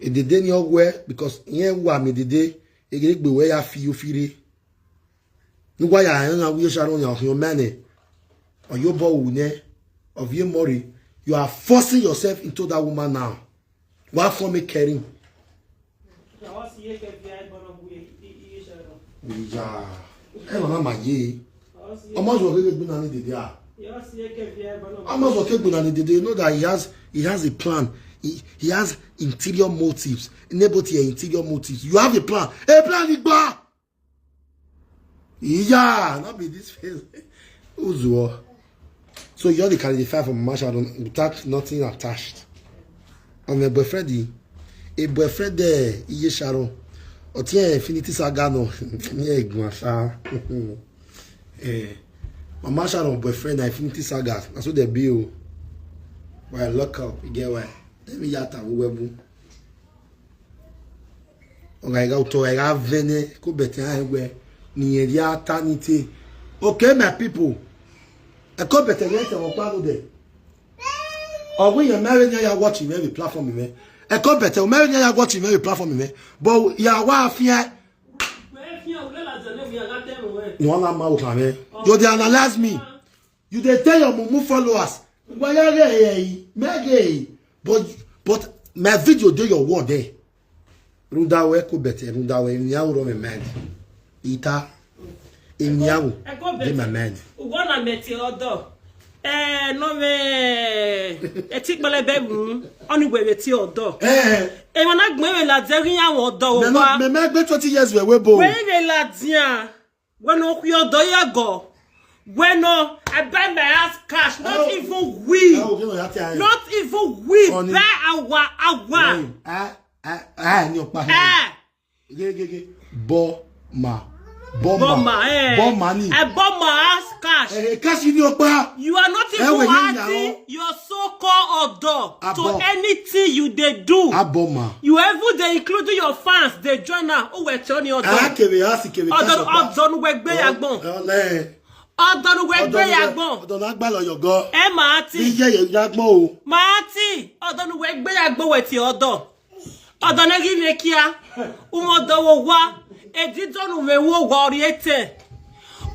E dey dey near where because here wa me dey dey. E dey gbe where ya fi you fire. Ngwa ya na we Sharon ya your man. Or your boy ne. Of your mori. You are forcing yourself into that woman now. Why for me caring? Yeah. Hey, mama, my ye. Almost what we do now, they are. Almost what we do now, they know that he has he has a plan. He, he has interior motives. Enable your interior motives. You have a plan. A plan, Igba. Yeah, not be this face. Uzuo. So you only carry the fire from Mama Sharon without nothing attached. And my boyfriend, the a boyfriend there, Iye Sharon. Or T N Infinity Saga no. Yeah, Igma Sha. Eh. Mama Sharon boyfriend na Infinity Saga. That's what they be. Oh. Why lock up? You get why? Let me yata webu. Oga iga uto iga vene ko bete ha egwe ni yeri ata ni te. Okay, my people. E ko bete ye te mo pa no de. Ogun ye mere ni ya watch me every platform me. E ko bete o mere ni ya watch me every platform me. But ya wa afia. No na ma o ka me. You dey analyze me. You dey tell your mumu followers, "Why are they here? Mege." But but my video dey your word there. Rundawe ko bete rundawe in ya uro me mind. Ita in ya dey my mind. Ugona meti odo. Eh, no me. Eti pele bebu. Oni we meti odo. Eh. E wana gbe we la de rin awon odo wa. Me me gbe twenty years we we bo. We we la dia. When no your doyago. When no, I buy my house cash. Not even we. Not even we buy our our. Ah, ah, ah, ni opa. Eh. Ge ge ge. Bo ma. Bo ma. Bo ma ni. I bought my house cash. Eh, cash ni opa. You are not even adding your so-called odo to anything you dey do. Aboma. You even dey include your fans, dey join am. Oh, we turn your odo. Ah, kebe asi kebe. Odo odo nu we gbe yagbon. Odo nu we gbe yagbon. Odo na gba lo yogo. E ma ati. Ni ye ye yagbon o. Ma ati. Odo nu we gbe yagbon we ti odo. Odo ne gi me kia. Umo do wo wa. E di do nu me wo wa ori ete.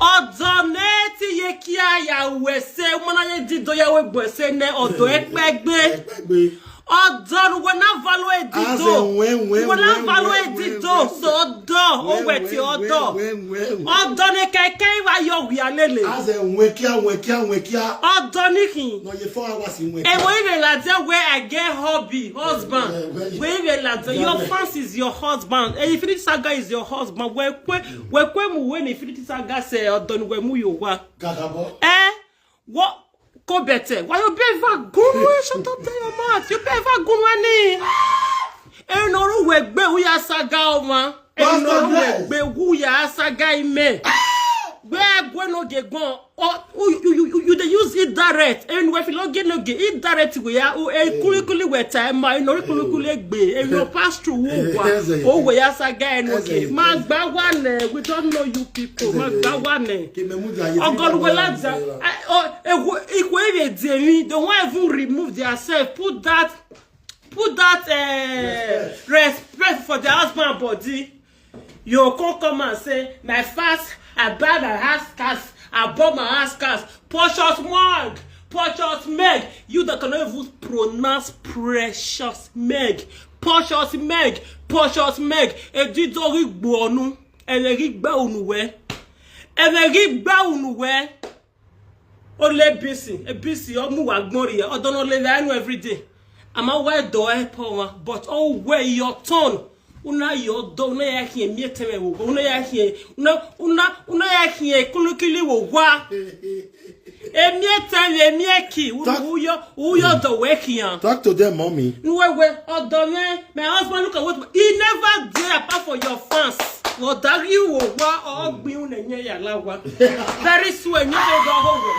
Odo ne ti ye kia ya we se. Umo na ye di do ya we gbo se ne odo e pe gbe. Odo nu we na valo e di do. We na valo e di do. So odo o we ti odo. Odo ne keke wa yo wi alele. Aze nwe kia nwe kia nwe kia. Odo ni kin. No ye four hours in nwe. E mo ire la de where I get hubby, husband. We ire la de your fans is your husband. And Infinity Saga is your husband. We kwe we kwe mu we ni Infinity Saga se odo nu we mu yo wa. Gagabo. Eh? What? Ko bete. Why you be ever good? Shut up your mouth. You be ever good when he. E no ru we gbe uya Saga o ma. E no ru we gbe uya Saga ime. Gbe gwe no ge gbon. Oh, you you you you dey use indirect. And we fi lo ge no ge indirect we ya. O e kuli kuli we ta ma. E no ru kuli kuli gbe. E no pass through wo wa. O we ya Saga e no ge. Ma gba wa ne. We don't know you people. Ma gba wa ne. Ogoluwelaja. Ikwe even dey me, they won't even remove themselves. Put that, put that uh, respect for their husband body. You come come and say, "My fast, I buy my house cars, I bought my house cars." Precious mug, Precious Meg, you that cannot even pronounce Precious Meg. Precious Meg, Precious Meg, edidori gbonu, elegigba unuwe, elegigba unuwe. Ole bisi, ebisi, omu wa gbori ya, odono le ya every day. Ama wa do e po wa, but oh, where your turn? Una yo do, una ya hie mi eteme wo, una ya hie, una, una, una ya hie kulukili wo wa. Emi eteme, emi eki, u-, Talk- uyo, uyo do we kian. Talk to them, mommy. Nuwe we, odo me, my husband look at what, he never dare apart for your fans. Wo dari wo wa, o gbin une nye ya la wa. Very soon, nye wo do ho we.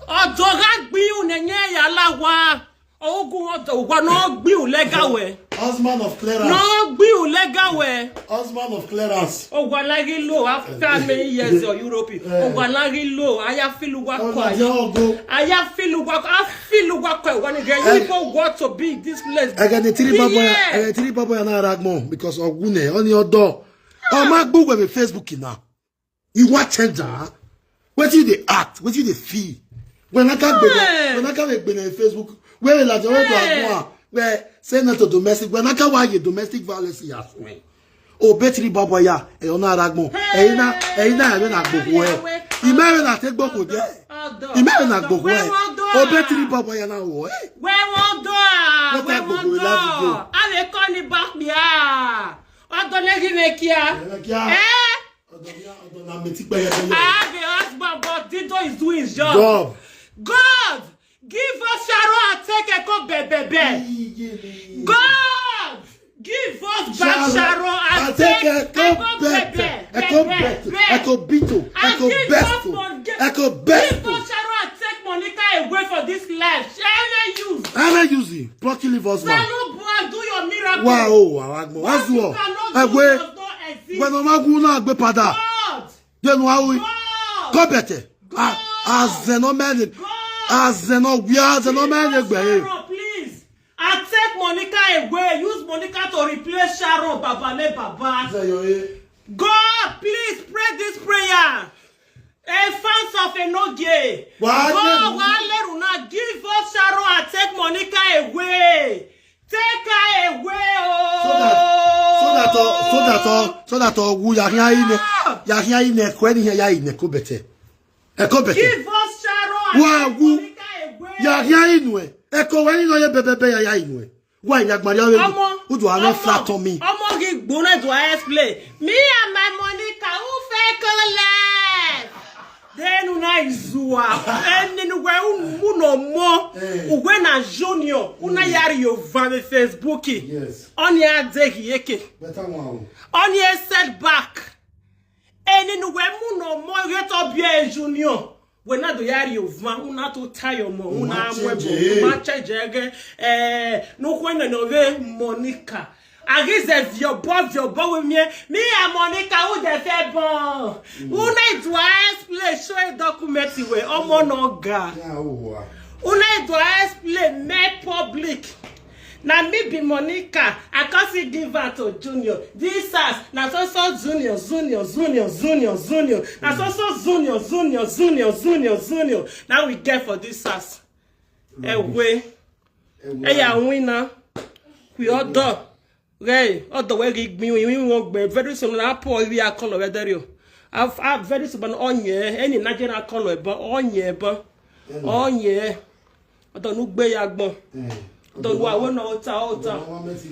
Odo ga gbin une nye ya la wa. Ogun odo wa no gbin u lega we. Husband of clearance. No gbin u lega we. Husband of clearance. O wa la gi lo after many years of Europe. O wa la gi lo, aya filu wa ko. Ọ̀nà jẹ́ ọgọ́. Aya filu wa ko, a filu wa ko. When you get, you go want to be this place. Ẹgẹ ni tiri babo ya, ẹgẹ ni tiri babo ya na ara gbọn because ọgwụ na ọ ni ọdọ. Ọ ma gbogbo ebe Facebook na. You want change, huh? What you dey act? What you dey feel? When I can't be there, when I can't be there in Facebook, where is that? Where do I go? Where say no to domestic? When I can't why you domestic violence? Yes, when. O betri baba ya, e ona ragmo. E na, e na, e na gbogbo e. Ime e na te gbogbo de. Ime e na gbogbo e. O betri baba ya na wo e. Where won't do? What I gbogbo e love you. I dey call you back here. Odo legi me kia. Eh? Odo ya, odo na meti pe ya. I have a husband, but Dido is doing his job. Job. God, give us Sharon and take a cup, bebe. God, give us back Sharon and take a cup, bebe. Echo Beto, Echo Beto, Echo Besto, Echo Besto. Give us Sharon and take Monica away for this life. She ain't use. I don't use it. Plucky leave us, man. Salo boy, do your miracle. Wow, wow, wow. What you cannot do does not exist. When Omagu na gbe pada. God. Then why we? God. Come better. God. As the no man. God. As the no we are the no man. Give us Sharon, please. And take Monica away. Use Monica to replace Sharon. Baba le Baba. Say your, eh. God, please pray this prayer. A fans of Enoge. Wa God, wa leruna, give us Sharon and take Monica away. Take her away, oh. So that, so that, uh, so that, uh, so that, uh, we are here in, ya here in, when here ya in, Echo Beto. Echo Beto. Give us Sharon and take Monica away. Ya here in we. Echo when you know ye bebe ya ya in we. Why na gbari awe? Omo, udu ano flat on me. Omo gi gbona do I explain. Me and my Monica who fake life. Then una izua. And then we un muno mo. Uwe na Junior. Una yari yo vame Facebook. Yes. Oni adegi eke. Better one. Oni a setback. Eni nu we mu no mo ye to bie Junior. We na do yari ovan, una to tayo mo, una mwe mo, ma cheje ge, eh, no kwe na no ve Monica. Agi ze vio bo, vio bo we mie, me and Monica, who the fair bon. Una do I explain, show a document we, omo no ga. Una do I explain, me public. Na me be Monica. I come see give her to Junior. This house, na so so Junior, Junior, Junior, Junior, Junior. Na so so Junior, Junior, Junior, Junior, Junior. Now we get for this house. Ewe. Eya wina. We all done. Hey, all the way we we we won't be very soon. I pour we are color weather you. I've I've very soon onye any Nigerian color but onye but onye. Ọdọ nu gbe ya gbọn. Ọdọ wa wo na ota ota.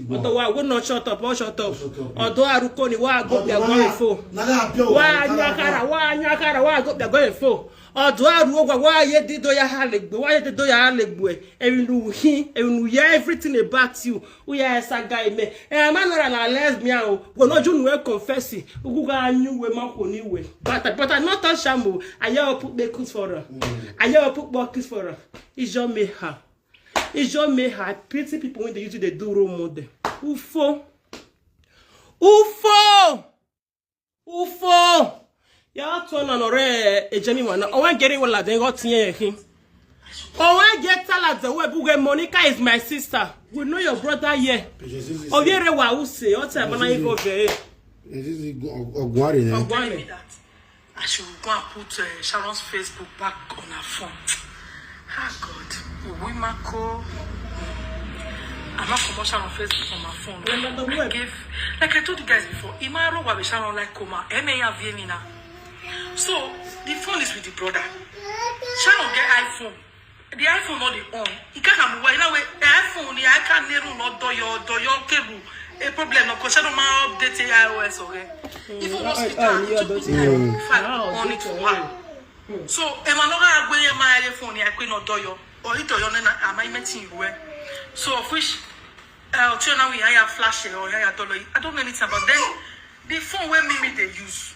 Ọdọ wa wo na shut up, oh, shut up. Ọdọ aruko ni wa go be going for. Wa nyakara, wa nyakara, wa go be going for. Ọdọ aru ogwa wa ye dido ya ha legbo, wa ye dido ya ha legbo. Every nu hin, every nu ya everything about you. We are saga me. Eh, man na lesbian o. Go no ju nu confess. Ugu ga anyu we ma ko ni we. But but I not touch am o. Aye o put be kiss for her. Aye o put be kiss for her. Ijo me ha. Ijo me ha. Pretty people when they use it, they do role model. Ufo. Ufo. Ufo. Ya to na no re ejemi wana. O wan gere wala de go tin ye hin. O wan get tell us the way buge Monica is my sister. We know your brother here. O yere wa use. O te bana igo ve. Ogware ne. Ogware. I should go and put uh, Sharon's Facebook back on her phone. Ah, Wimako. I'm not commercial on Facebook on my phone. I gave, like I told you guys before, Imaro Wabishano like Koma, M A R V M now. So the phone is with the brother. Sharon get iPhone. The iPhone not the on. He can't have mobile. Now the iPhone, the I can't near no do your do your cable. A problem, of course, I don't mind update iOS, okay? If you want to tell you to put time, in fact, on it for her. So, Emma no ga gbe my iPhone, I quit not do your or it or your name, am I meeting you well? So, of which, uh, till now we hire flash or hire dollar. I don't know anything about then the phone where Mimi they use.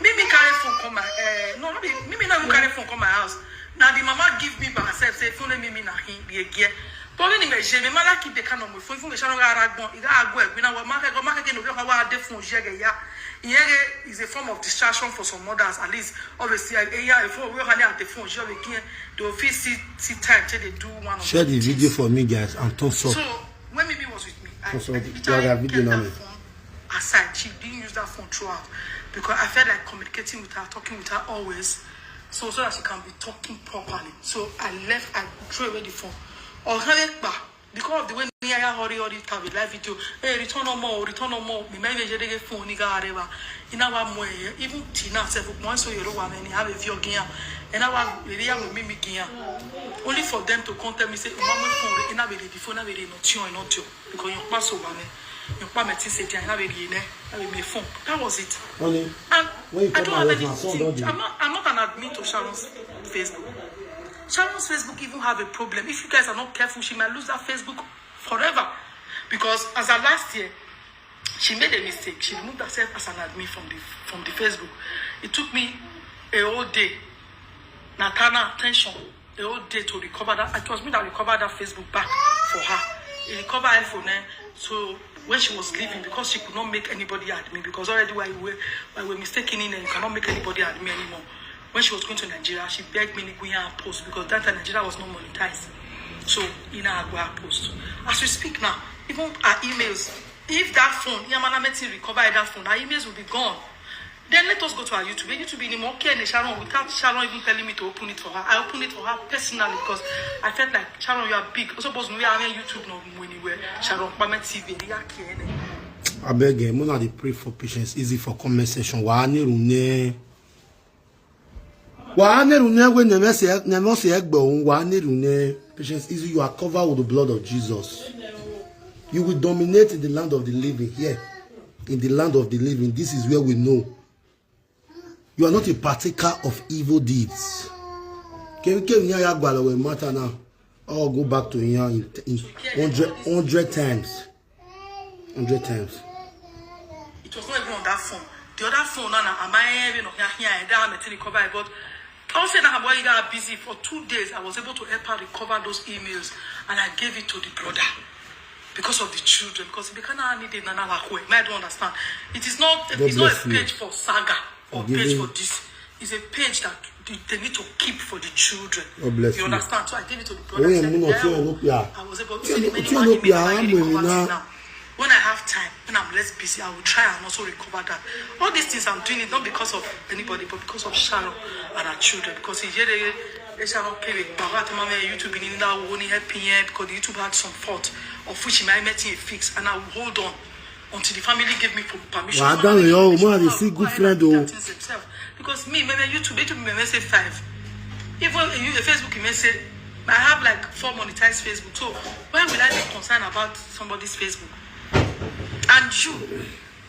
Mimi carry phone come my, uh, no, not be, Mimi not even carry phone come my house. Now the mama give me by herself, say phone Mimi na him, the gear. But anyway, je me mala keep the kind of my phone, phone, me shall not go, I go, we now market, go market, no, how the phone, yeah, yeah. Yeah, is a form of distraction for some mothers, at least. Obviously, I, yeah, if we have the phone, sure, we can, they will feel see, see time till they do one of Share the these video things. For me, guys, and thumbs up. So, when Mimi was with me, I, Thumbs up. I, I Yeah, that video kept now, that man. Phone aside. She didn't use that phone throughout because I felt like communicating with her, talking with her always, so so that she can be talking properly. So I left, I threw away the phone. Or because of the way me I hurry hurry to have a live video, hey, return no more, return no more. Me my vision they phone ni ga areva. In our more, even Tina said, "Once so you don't want any have a view again." And I was really have a mimic again. Only for them to come tell me, say, "Mama phone, in a very phone, a very not you, not you." Because your pass over me, your pa me thing say, "I have a gene, I have a phone." That was it. Honey, And when you I come don't out have with my son, anything. don't you? I'm not, I'm not an admin to Sharon's Facebook. Sharon's Facebook even have a problem. If you guys are not careful, she might lose that Facebook forever. Because as of last year, she made a mistake. She removed herself as an admin from the from the Facebook. It took me a whole day. Natana attention. A whole day to recover that. It was me that recovered that Facebook back for her. He recovered iPhone, eh? So when she was leaving, because she could not make anybody admin, because already while we were, while we were mistaken in, you cannot make anybody admin anymore. When she was going to Nigeria, she begged me Niguya and post because that time Nigeria was not monetized. So in our post. As we speak now, even our emails, if that phone, Yamana Meti recover that phone, our emails will be gone. Then let us go to our YouTube. YouTube anymore. Okay, and Sharon, without Sharon even telling me to open it for her, I opened it for her personally because I felt like, "Sharon, you are big." Also, boss, we are on YouTube, no, anywhere. Sharon, Pame T V, they are K N A. I beg you, Mona, they pray for patience. Easy for comment section. Wa ne rune. Wa ne rune we never say, never say egbo. Wa ne rune. Patience, Easy, you are covered with the blood of Jesus. You will dominate in the land of the living here. In the land of the living, this is where we know you are not a partaker of evil deeds. Can we, can we hear Agbala when matter now? I'll go back to here in, in hundred, hundred times. Hundred times. It was not even on that phone. The other phone, now, now, am I even here? And that I'm a recover. But I was saying that boy got busy for two days. I was able to help her recover those emails, and I gave it to the brother because of the children. Because if they can't need it, nana wa kwe. I don't understand. It is not. God It's not bless a you. Page for saga or Forgiving. Page for this. It's a page that they, they need to keep for the children. God bless You you. Understand? So I gave it to the brother. Oh, yeah, I said, no, no, "Yeah, no, yeah. I was able to Tí say, ò- many tí ò one ló email pè á, I mọ̀ ní recover now. Now, when I have time, when I'm less busy, I will try and also recover that." All these things I'm doing it not because of anybody, but because of Sharon and her children. Because he hear they they Sharon Kele, Baba Tamame YouTube in that only helping here because the YouTube had some fault, of which my meeting fix, and I will hold on until the family gave me per- permission. Wàá dáhùn yọ o, mo àti sí good friend o. Things themselves. Because me, maybe YouTube, YouTube may say five. Even you, the Facebook may say, "I have like four monetized Facebook. So why will I be concerned about somebody's Facebook?" And you,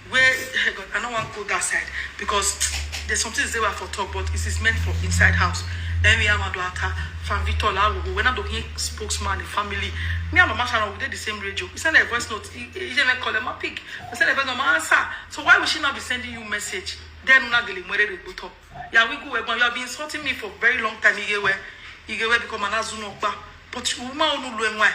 where God, I don't want to go that side because there's some things they were for talk, but it is meant for inside house. Emi Amadu Ata, Fan Victor Lawo, when I don't hear spokesman, the family. Me and Mama Sharon, we did the same radio. He sent a voice note. He, he even call him a pig. I sent a voice note, "My answer." So why would she not be sending you message? Then una gele mwere de buto. Yeah, we go, you have been insulting me for a very long time. Igewe, Igewe become an azuno ba. But you ma onu lo enwa.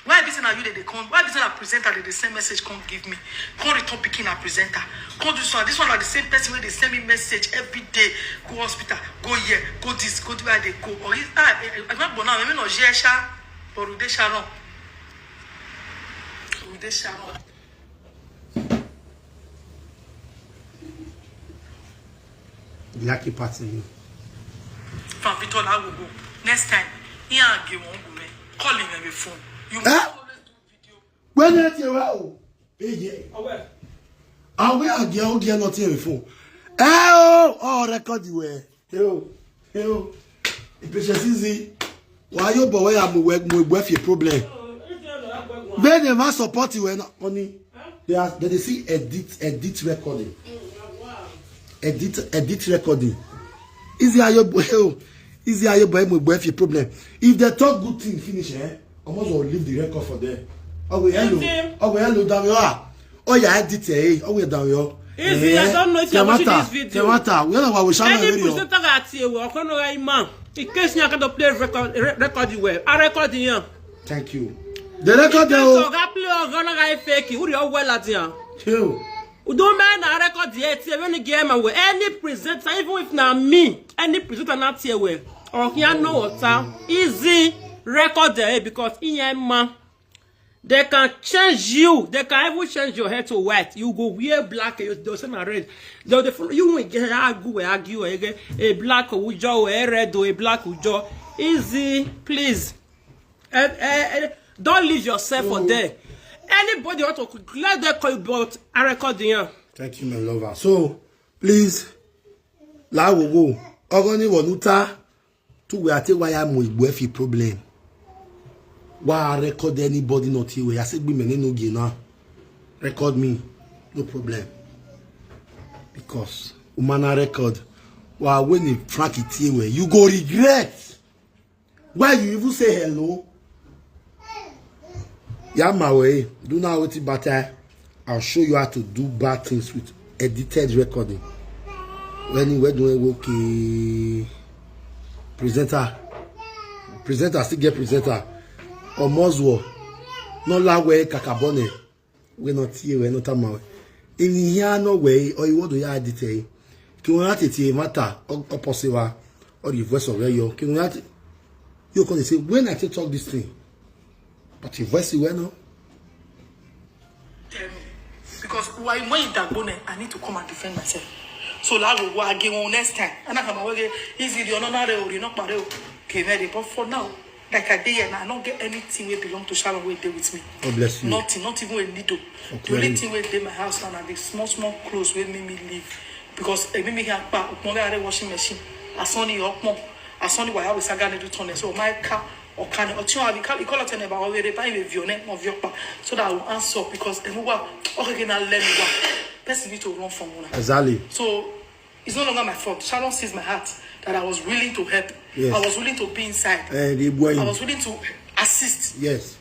Why be say na you dey dey come? Why be say na presenter dey dey send message come give me? Come return picking a presenter. Come do so. This one na the same person wey dey send me message every day. Go hospital, go here, go this, go do where I dey go. Or is ah, I, I, I not born now. I mean, no, Jesha, but Rude Sharon. Rude Sharon. The lucky part in you. From Victor Lawogo. Next time, Ihe a gị nwa ụmụ mee. Calling every phone. You must always do video. When I tell you, oh, hey, yeah. Awe agi ogi no tie phone. Eh, oh, oh, record you, eh. Yo, yo. Patience easy. Why you boy am we we we fi problem. They never support you, eh, no, money. They are, they dey see edit, edit recording. Edit, edit recording. Easy ayo boy, oh. Easy ayo boy, we we fi problem. If they talk good thing finish, eh, almost will leave the record for them. Oh, we hello. Oh, we hello, down here. Oh, yeah, edit, eh. Oh, we down here. Easy, I don't know if you're watching this video. Temata, we don't know what we shall Any do. Presenter that you work on, right, man. In case you can play record, re-, record you well. I record you. Thank you. The record, So, oh. Oga play, Oga no guy fake. Who the all well at here? Chill. Udo man na record yet. When you get my way, any presenter, even if na me, any presenter not here well. Or here no water. Easy record there, eh, because in here, man, they can change you. They can even change your hair to white. You go wear black, you, they'll say na red. They'll, they, you won't get argue, argue, eh, a black ujo, a red or a black ujo. Easy, please. Eh, eh, eh, don't leave yourself for there. Anybody want to, let them call you, but I record here. Thank you, my lover. So, please, la wo wo. Ogoni wo nuta. Tu we ate wa ya mo igbo fi problem. Wa record anybody not here. I say, be me no gi na. Record me. No problem. Because umana record. Wa when the Frank it here, you go regret. Why you even say hello? Yeah, my way. Do now what about I? I'll show you how to do bad things with edited recording. When you were doing okay, presenter, presenter still get presenter. Or Moswo, no la way kakabone. We not here, we not amawe. In here no way, or you want to ya edit. Ki won ati ti matter, o possible, or the voice of your, ki won ati, you can say, when I take talk this thing, but the voice you no. Tell me. Because why when you dagbone, I need to come and defend myself. So la go wa again next time. And I come away easy the honor re ori no pare o. Okay, very, but for now, like I dey here now, I don't get anything wey belong to Sharon wey dey with me. God bless you. Nothing, not even a needle. The only thing wey dey my house now na the small, small clothes wey make me live. Because e make me here pa, upon where I washing machine. I saw the upon. I saw the wire with saga needle tunnel. So my car or can or you call it about already buy me vione or viopa. So that I will answer because everyone okay now let me work. Person need to run from una. Exactly. So it's no longer my fault. Sharon sees my heart that I was willing to help. Yes. I was willing to be inside. Eh, the boy. I was willing to assist. Yes.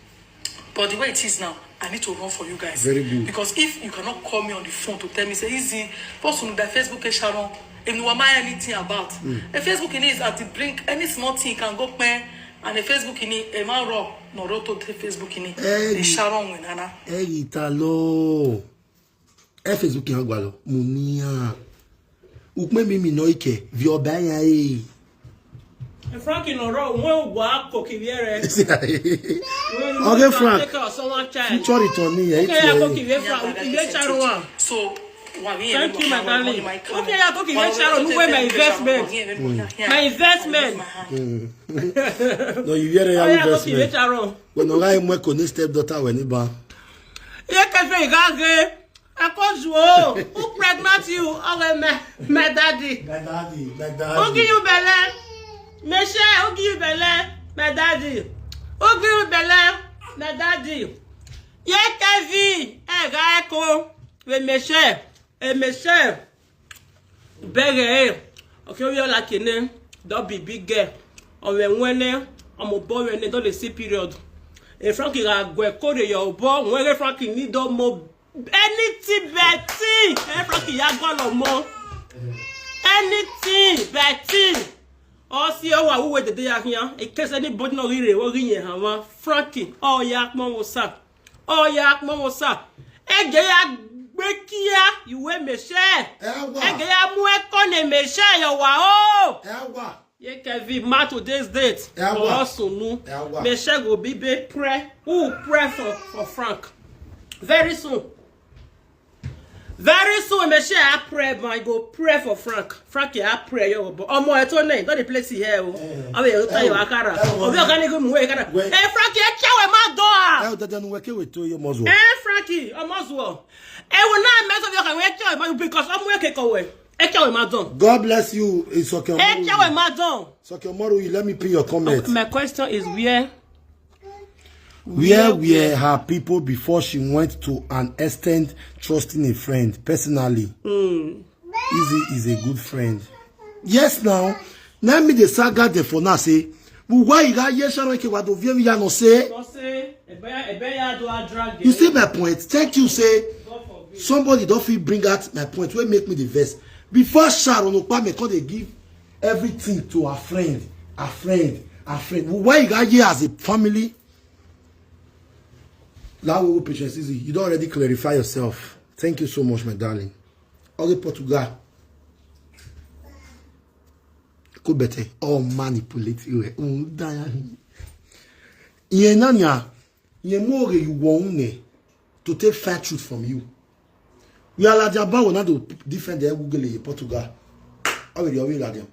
But the way it is now, I need to run for you guys. Very good. Because if you cannot call me on the phone to tell me, say, easy, post on the Facebook, eh, Sharon, if you want anything about. Mm. A Facebook in is at the brink, any small thing can go, man. And a Facebook in it, a man raw, no road to the Facebook in it. Eh, the Sharon win, Anna. Eh, Italo. E Facebook yan gwa lo. Mo ni an. Ukme mi mi no ike. Vi oba yan e. Frank no ro won wa ko ki viere. Okay, Frank. Take us on one child. Future return ni e. Okay, ya ko ki vie Frank. Ki vie Sharon. So, thank you, my darling. Okay, ya ko ki vie Sharon. Who were my investment? My investment. No, you hear ya investment. Sharon. When no guy mo ko ni stepdaughter we ni ba. Ye ke fe igage. Akozu o, who pregnant you? Owe me, my daddy. My daddy, my daddy. Who give you belle? Meshe, who give you belle? My daddy. Who give you belle? My daddy. Ye Kevin, e ga eko. We Meshe, e Meshe. Bere e. Okay, we all like ne. Don't be big girl. Owe nwene, omo bo we ne, don't dey see period. E Frankie ga gwe kore yo bo, nwene Frankie ni do mo anything betting. E Frankie ya go lo mo. Anything betting. O si o wa uwe de de ya hian. In case anybody no rire, wo ri yen han wa. Frankie, o ya pon wo sa. O ya pon wo sa. E ge ya gbe kia, you we me share. E ge ya mu e ko ne me share yo wa o. Ye Kevin, ma today's date. Osun nu. Meshe go be be pray. Who pray for, for Frank? Very soon. Very soon, we may share our prayer, but I go pray for Frank. Frank, yeah, prayer, yo, but omo, I told name, not the place here. Oh, I will tell you, Akara. Oh, we are gonna go more, Akara. Hey, Frank, yeah, chow my door. Ẹ ò dandan nu wẹ́kẹ́ wẹ̀ tó yẹ mọ́zọ̀. Hey, Frankie, I'm as well. I will not mess up your way, chow my because I'm working away. Ẹ chow my door. God bless you. It's okay. Ẹ chow my door. It's okay, Maru. You let me pin your comment. My question is where Where were her people before she went to an extent trusting a friend personally? Easy is a good friend. Yes, now. Let me the saga de for now say, but why you got yes, Sharon Kewado, Vivian, no say. Don't say, Ebeya, Ebeya do a drag. You see my point? Thank you, say. Somebody don't feel bring out my point. Wey make me the verse. Before Sharon Okpame come dey give everything to her friend, her friend, her friend. Why you got here as a family? Lawo Patience Easy, you don't already clarify yourself. Thank you so much, my darling. Okay, Portugal. Go better. All manipulate you. Mm, da ya. Iye nanya. Iye mo re you won ne to take fair truth from you. We are like Jabba, we not to defend the Google in Portugal. How will you read them?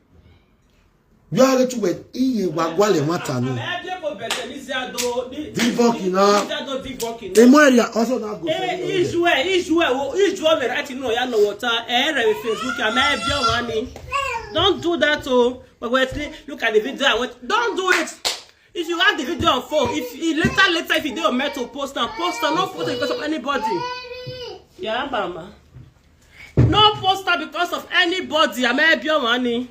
You are to wait. Iye wa gwale mata no. Divok ina. Emo area also now go. Ijue, Ijue, Ijue, we right no ya no water. Eh, re Facebook, am I be money? Don't do that, oh. But wait, look at the video. Don't do it. If you have the video on phone, if you later, later, if you do a metal poster, poster, no poster because of anybody. Yeah, mama. No poster because of anybody. Am I be money?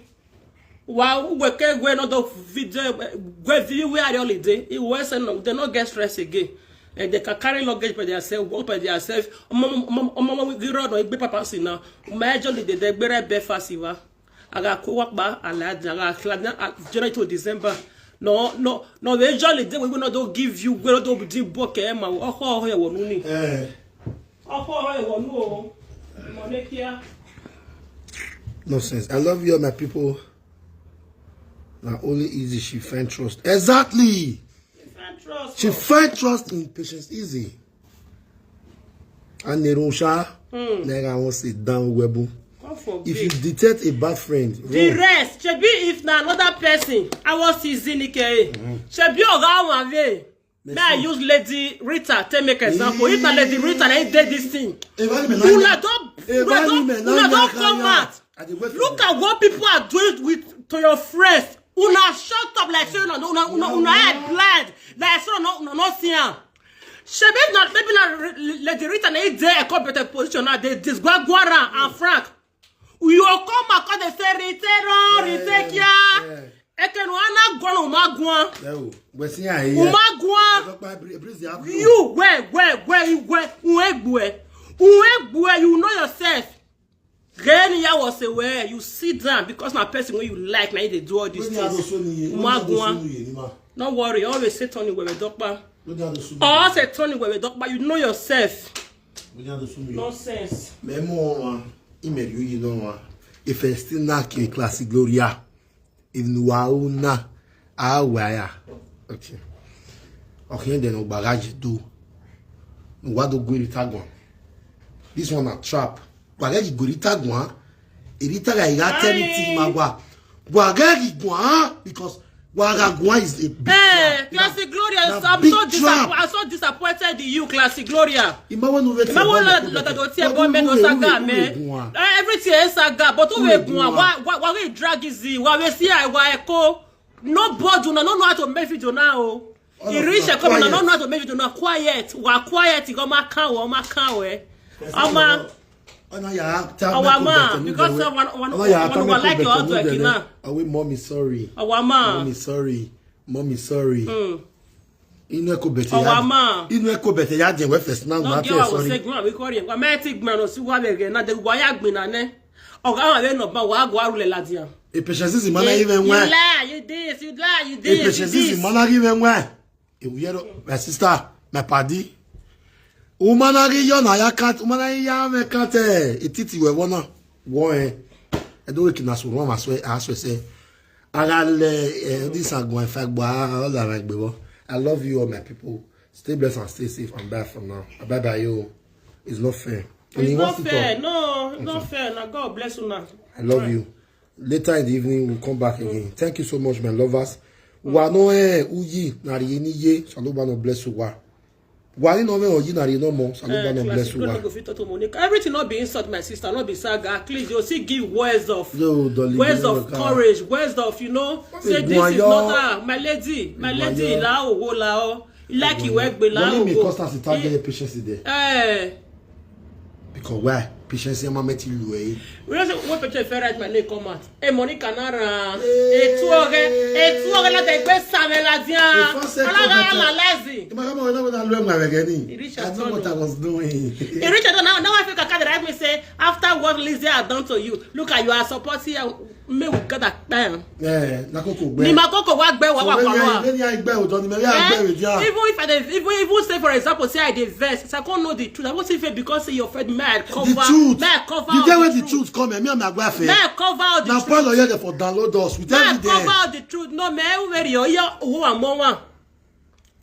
Wow, we can go another video. We view where are holiday. It was no, they not get stress again. And they can carry luggage by themselves, walk by themselves. Omo, omo, omo, omo, the road no, big papa see now. My jolly, they they better be fast, Iwa. I got co-work ba, I like, I got cloud now, January to December. No, no, no, the jolly, they will not don't give you, we don't do book, eh, ma, oh, oh, oh, oh, oh, Eh, oh, oh, oh, oh, oh, Monekia. Nonsense. I love you, all my people. Not only easy, she find trust. Exactly. Can't trust She you. Find trust in Patience Easy. And Nerusha, nigga won't sit down webu. God forbid. If you detect a bad friend, The run. Rest, shebi if na another person, I was season Ike. Shebi oga one way. May I use Lady Rita to make example? If na Lady Rita, na dey this thing. If I may Una not- don, If una I don, may una not don knock come her, out. I dey wait for Look you. At what people are doing with to your friends. Una shut up like say una una una una eye blind like say una una no see am. Shebi na maybe na re- Lady Rita na e dey a competent position now dey disgwagwara and Frank. You go come back come dey say Rita run Rita kia. Ekenu ana gwana umagwan. Yo, we're seeing her here. Umagwan. Doctor Bri- Breeze, they have You where where where you where uegbue uegbue you know yourself. Gani ya was aware you sit down because na person wey you like na you dey do all these Wetin I go things. show you? Umagwan. Wetin I go show you? No worry, always say Tony Wewe Dokpa. Wetin I go show you? Or say Tony Wewe Dokpa, you know yourself. Wetin I go show you? Nonsense. Memo one, email you, you know one. If I still knock you, classic Gloria. If you are una, I wire. Okay. Okay, then no bagage do. No what do go Rita go. This one a trap. Bagage go Rita go. Rita ga ya tell it magwa. Bagage go because Wagagwa is a big Hey, trap. Classic Gloria, Na I'm big so trap. Disappointed. I'm so disappointed in you, Classic Gloria. Ima wenu vete. Ima wala lọta do tie bo me no saga me. Eh, everything is saga, but who we gwa wa wa we drag easy. Wa we see I wa echo. Nobody no no know how to make video now. He reach a come no no know how to make video now. Quiet, wa quiet. Go ma kan wa ma kan we. Ama Ona ya ta. Our man, because of one one one like your husband Awe mommy sorry. Our man. Mommy sorry. Mommy sorry. Inu eko bete Our ya. Man. Inu eko bete ya je we first now. No Ma get what sorry. Say gwa we call him. Wa me ti gba no si wa be na de wa ya gbe na ne. Oga wa be no ba wa gwa rule la dia. E Patience Easy mana even You when. Lie, you this, you lie, you E this, you Patience Easy this. Mana even when. E we yero my sister, my paddy. Umana gi yo na ya kat, umana gi ya me kat eh. Ititi we wona. Wo eh. E do we kina so ro ma so e aso se. Ara le eh this agun e fa gba all around gbe wo. I love you all my people. Stay blessed and stay safe and bye for now. Bye bye yo. It's not fair. And he It's not wants to fair. talk. No, it's not fair. Now God bless you now. I love you. Later in the evening, we'll come back again. Thank you so much, my lovers. Wa no eh uyi na ri ni ye. Shalom no bless you wa. Wa ni no me oyi na ri no mo. Shalom no bless you wa. Go fit to Monica. Everything not be insult, my sister, not be saga. At least you see give words of Yo, darling, words you of know, courage, words of you know. Say this is Igboayo. Not ah, my lady, my lady, Igboayo. La owo la o. Like you work be la Only me owo. Constance to tell the patience there. Eh, Because why? Patience ma meti lu eh. We don't say what picture fair right my name come out. Hey, Monica Nara. Hey, two okay. Hey, two okay. Like they go Samuel Adian. If I say Alaga comment, Alazi. Ima kama wena wena lu ma wegeni. Reach I out know to what me. I was doing. He reached out now. Now I feel I can't write me say after what Lizzie had done to you. Look at you are supporting her. Me we got that bam. Eh, na koko gbe. Ni makoko wa gbe wa So wa when kwa you wa. are, when you are gbe o don me ya Eh, gbe with ya. Even if I dey, even even say for example say I dey vex, I can't know the truth. I won't say because say your friend may I cover, The truth. may I cover The all day the when the truth. Truth come, eh, me and my wife. May I cover all the Now truth. Paul Oye dey for download us with May I every day. Cover all the truth. No, me who very yo yo who am one.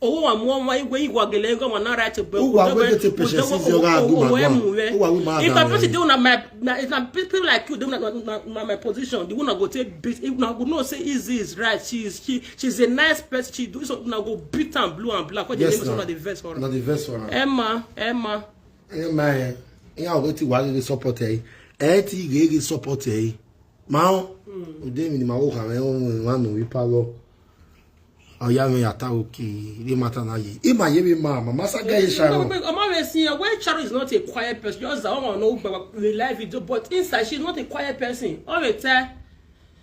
Owó àwọn ọmọ ìwé ìwà gẹlẹ ń gọmọ náà right to Who wa wey dey take patience is your guy go ma go. Who wa we ma If down I person eh. dey una my na if na people like you dey una na na- na my position, the one I go take beat. If una go know say Easy is right, she is she she's a nice person. She do so una go beat am blue and black. What the Yes, name is na. Una the verse for Na the verse for am. Emma, Emma. Eh, my, eh, ya wetin wa gege support eh. Eh, ti gege support eh. Ma o. O de mi ni ma wo kan eh, o wa no wi pa lo. Oya mi ata oke. Ile mata na ye. Ima ye mi ma, mama sa ga ye Sharon. Ọmọ rẹ sin ẹ, when Sharon is not a quiet person, just that one no gba the life video, but inside she's not a quiet person. All the time.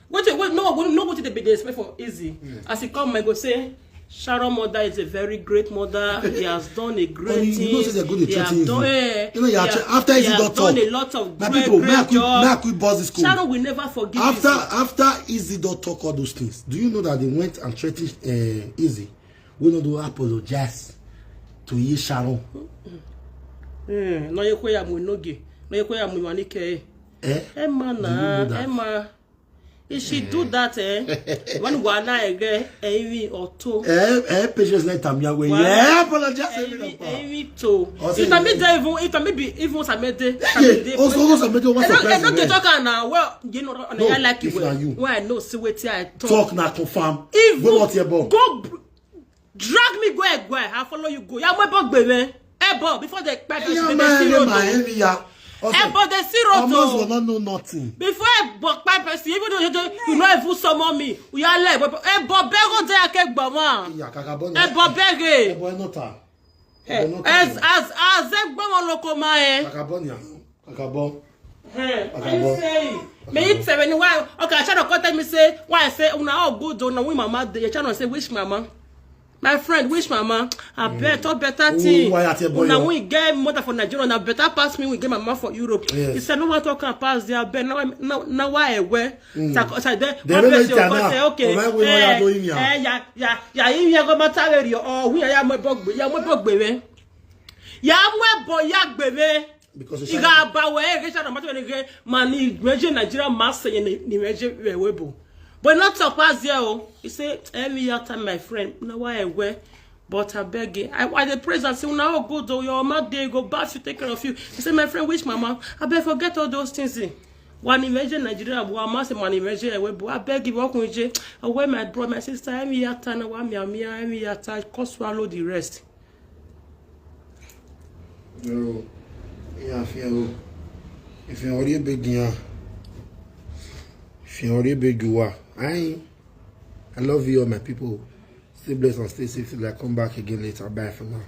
What you what no what no what they be dey expect for Easy. As he come, I go say Sharon mother is a very great mother. He has done a great Only thing. You know say they go dey He threaten has done Easy. Eh, You know, you he are has- thre- after he Easy has don done talk. A lot of My great, people, great may I quick, job. May I quick boss this school. Sharon will never forgive After Easy. After Easy don talk all those things, do you know that they went and threatened uh, Easy? We no do apologize to Yi Sharon. Eh, no ye kwe ya mu noge. No ye kwe ya mu manike. Eh? Emma Do you know na, that? Emma. If she do that, eh, when we are now again, Amy or two. Eh, eh, patience let am your way. Why? Yeah, apologize. Amy, Amy, Amy too. Or say If I you- meet there even, if I may be even Samede, Yeah, also, also Samede, what's I don't, I surprise don't me? Talk am now. Well, you know, on No, the like if you na well. You. When I know see wetin I talk. Talk na confirm. Even Go what your bomb. Go br- drag me go Egwe. I follow you go. Ya mo bo gbe me. Ebo before they kpai person, Yeah, they man, see yeah, road. man, O. Amy, yeah. Also, Ebo they see road. Almost O. Will not know nothing. Before I buck my person, even though you don't, you not even summon me, we are like, but eh, but bego de ake gbama. Yeah, kakabon. Eh, but bege. Ebo no ta. Eh, Ebo no ta. As as as a gbama loko ma eh. Kakabon ya. Kakabon. Eh, Kakabon. Are you saying? Me it seven why? Okay, I try to contact me say why I say una all good though. Now we mama dey. You try to say which mama? My friend, which mama? I bet all better Who- thing. Why at your boy, Una oh? We get mother for Nigeria, na better pass me, we get mama for Europe. Yes. He said, no one talk and pass there, but now, now, now why I wear? So I, so I, then They one don't person know come now. Say, okay, Why we know you are doing here? Eh, yeah, yeah, yeah, you go matter where you are. We are, yeah, my bog, yeah, my bog, baby. Yeah, my boy, yeah, baby. Because Iga abawe, eh, Richard, I'm not gonna get money, Nigeria, Nigeria, mass, and the Nigeria, webo. But not to pass there, oh. He said, every year time, my friend, now why I wear? But I beg you. I, I dey praise and say, now go do your mad day, go bath, you take care of you. He said, my friend, which mama? I beg forget all those things. Eh. One imagine Nigeria, one mass, one imagine a webo. I beg you, walk with you. I wear my brother, my sister, every year time, one me, me, every year time, cause swallow the rest. Yo, yeah, if you if you already big, yeah. If you already big, you are. I I love you, all my people. Stay blessed and stay safe till I come back again later. Bye for now.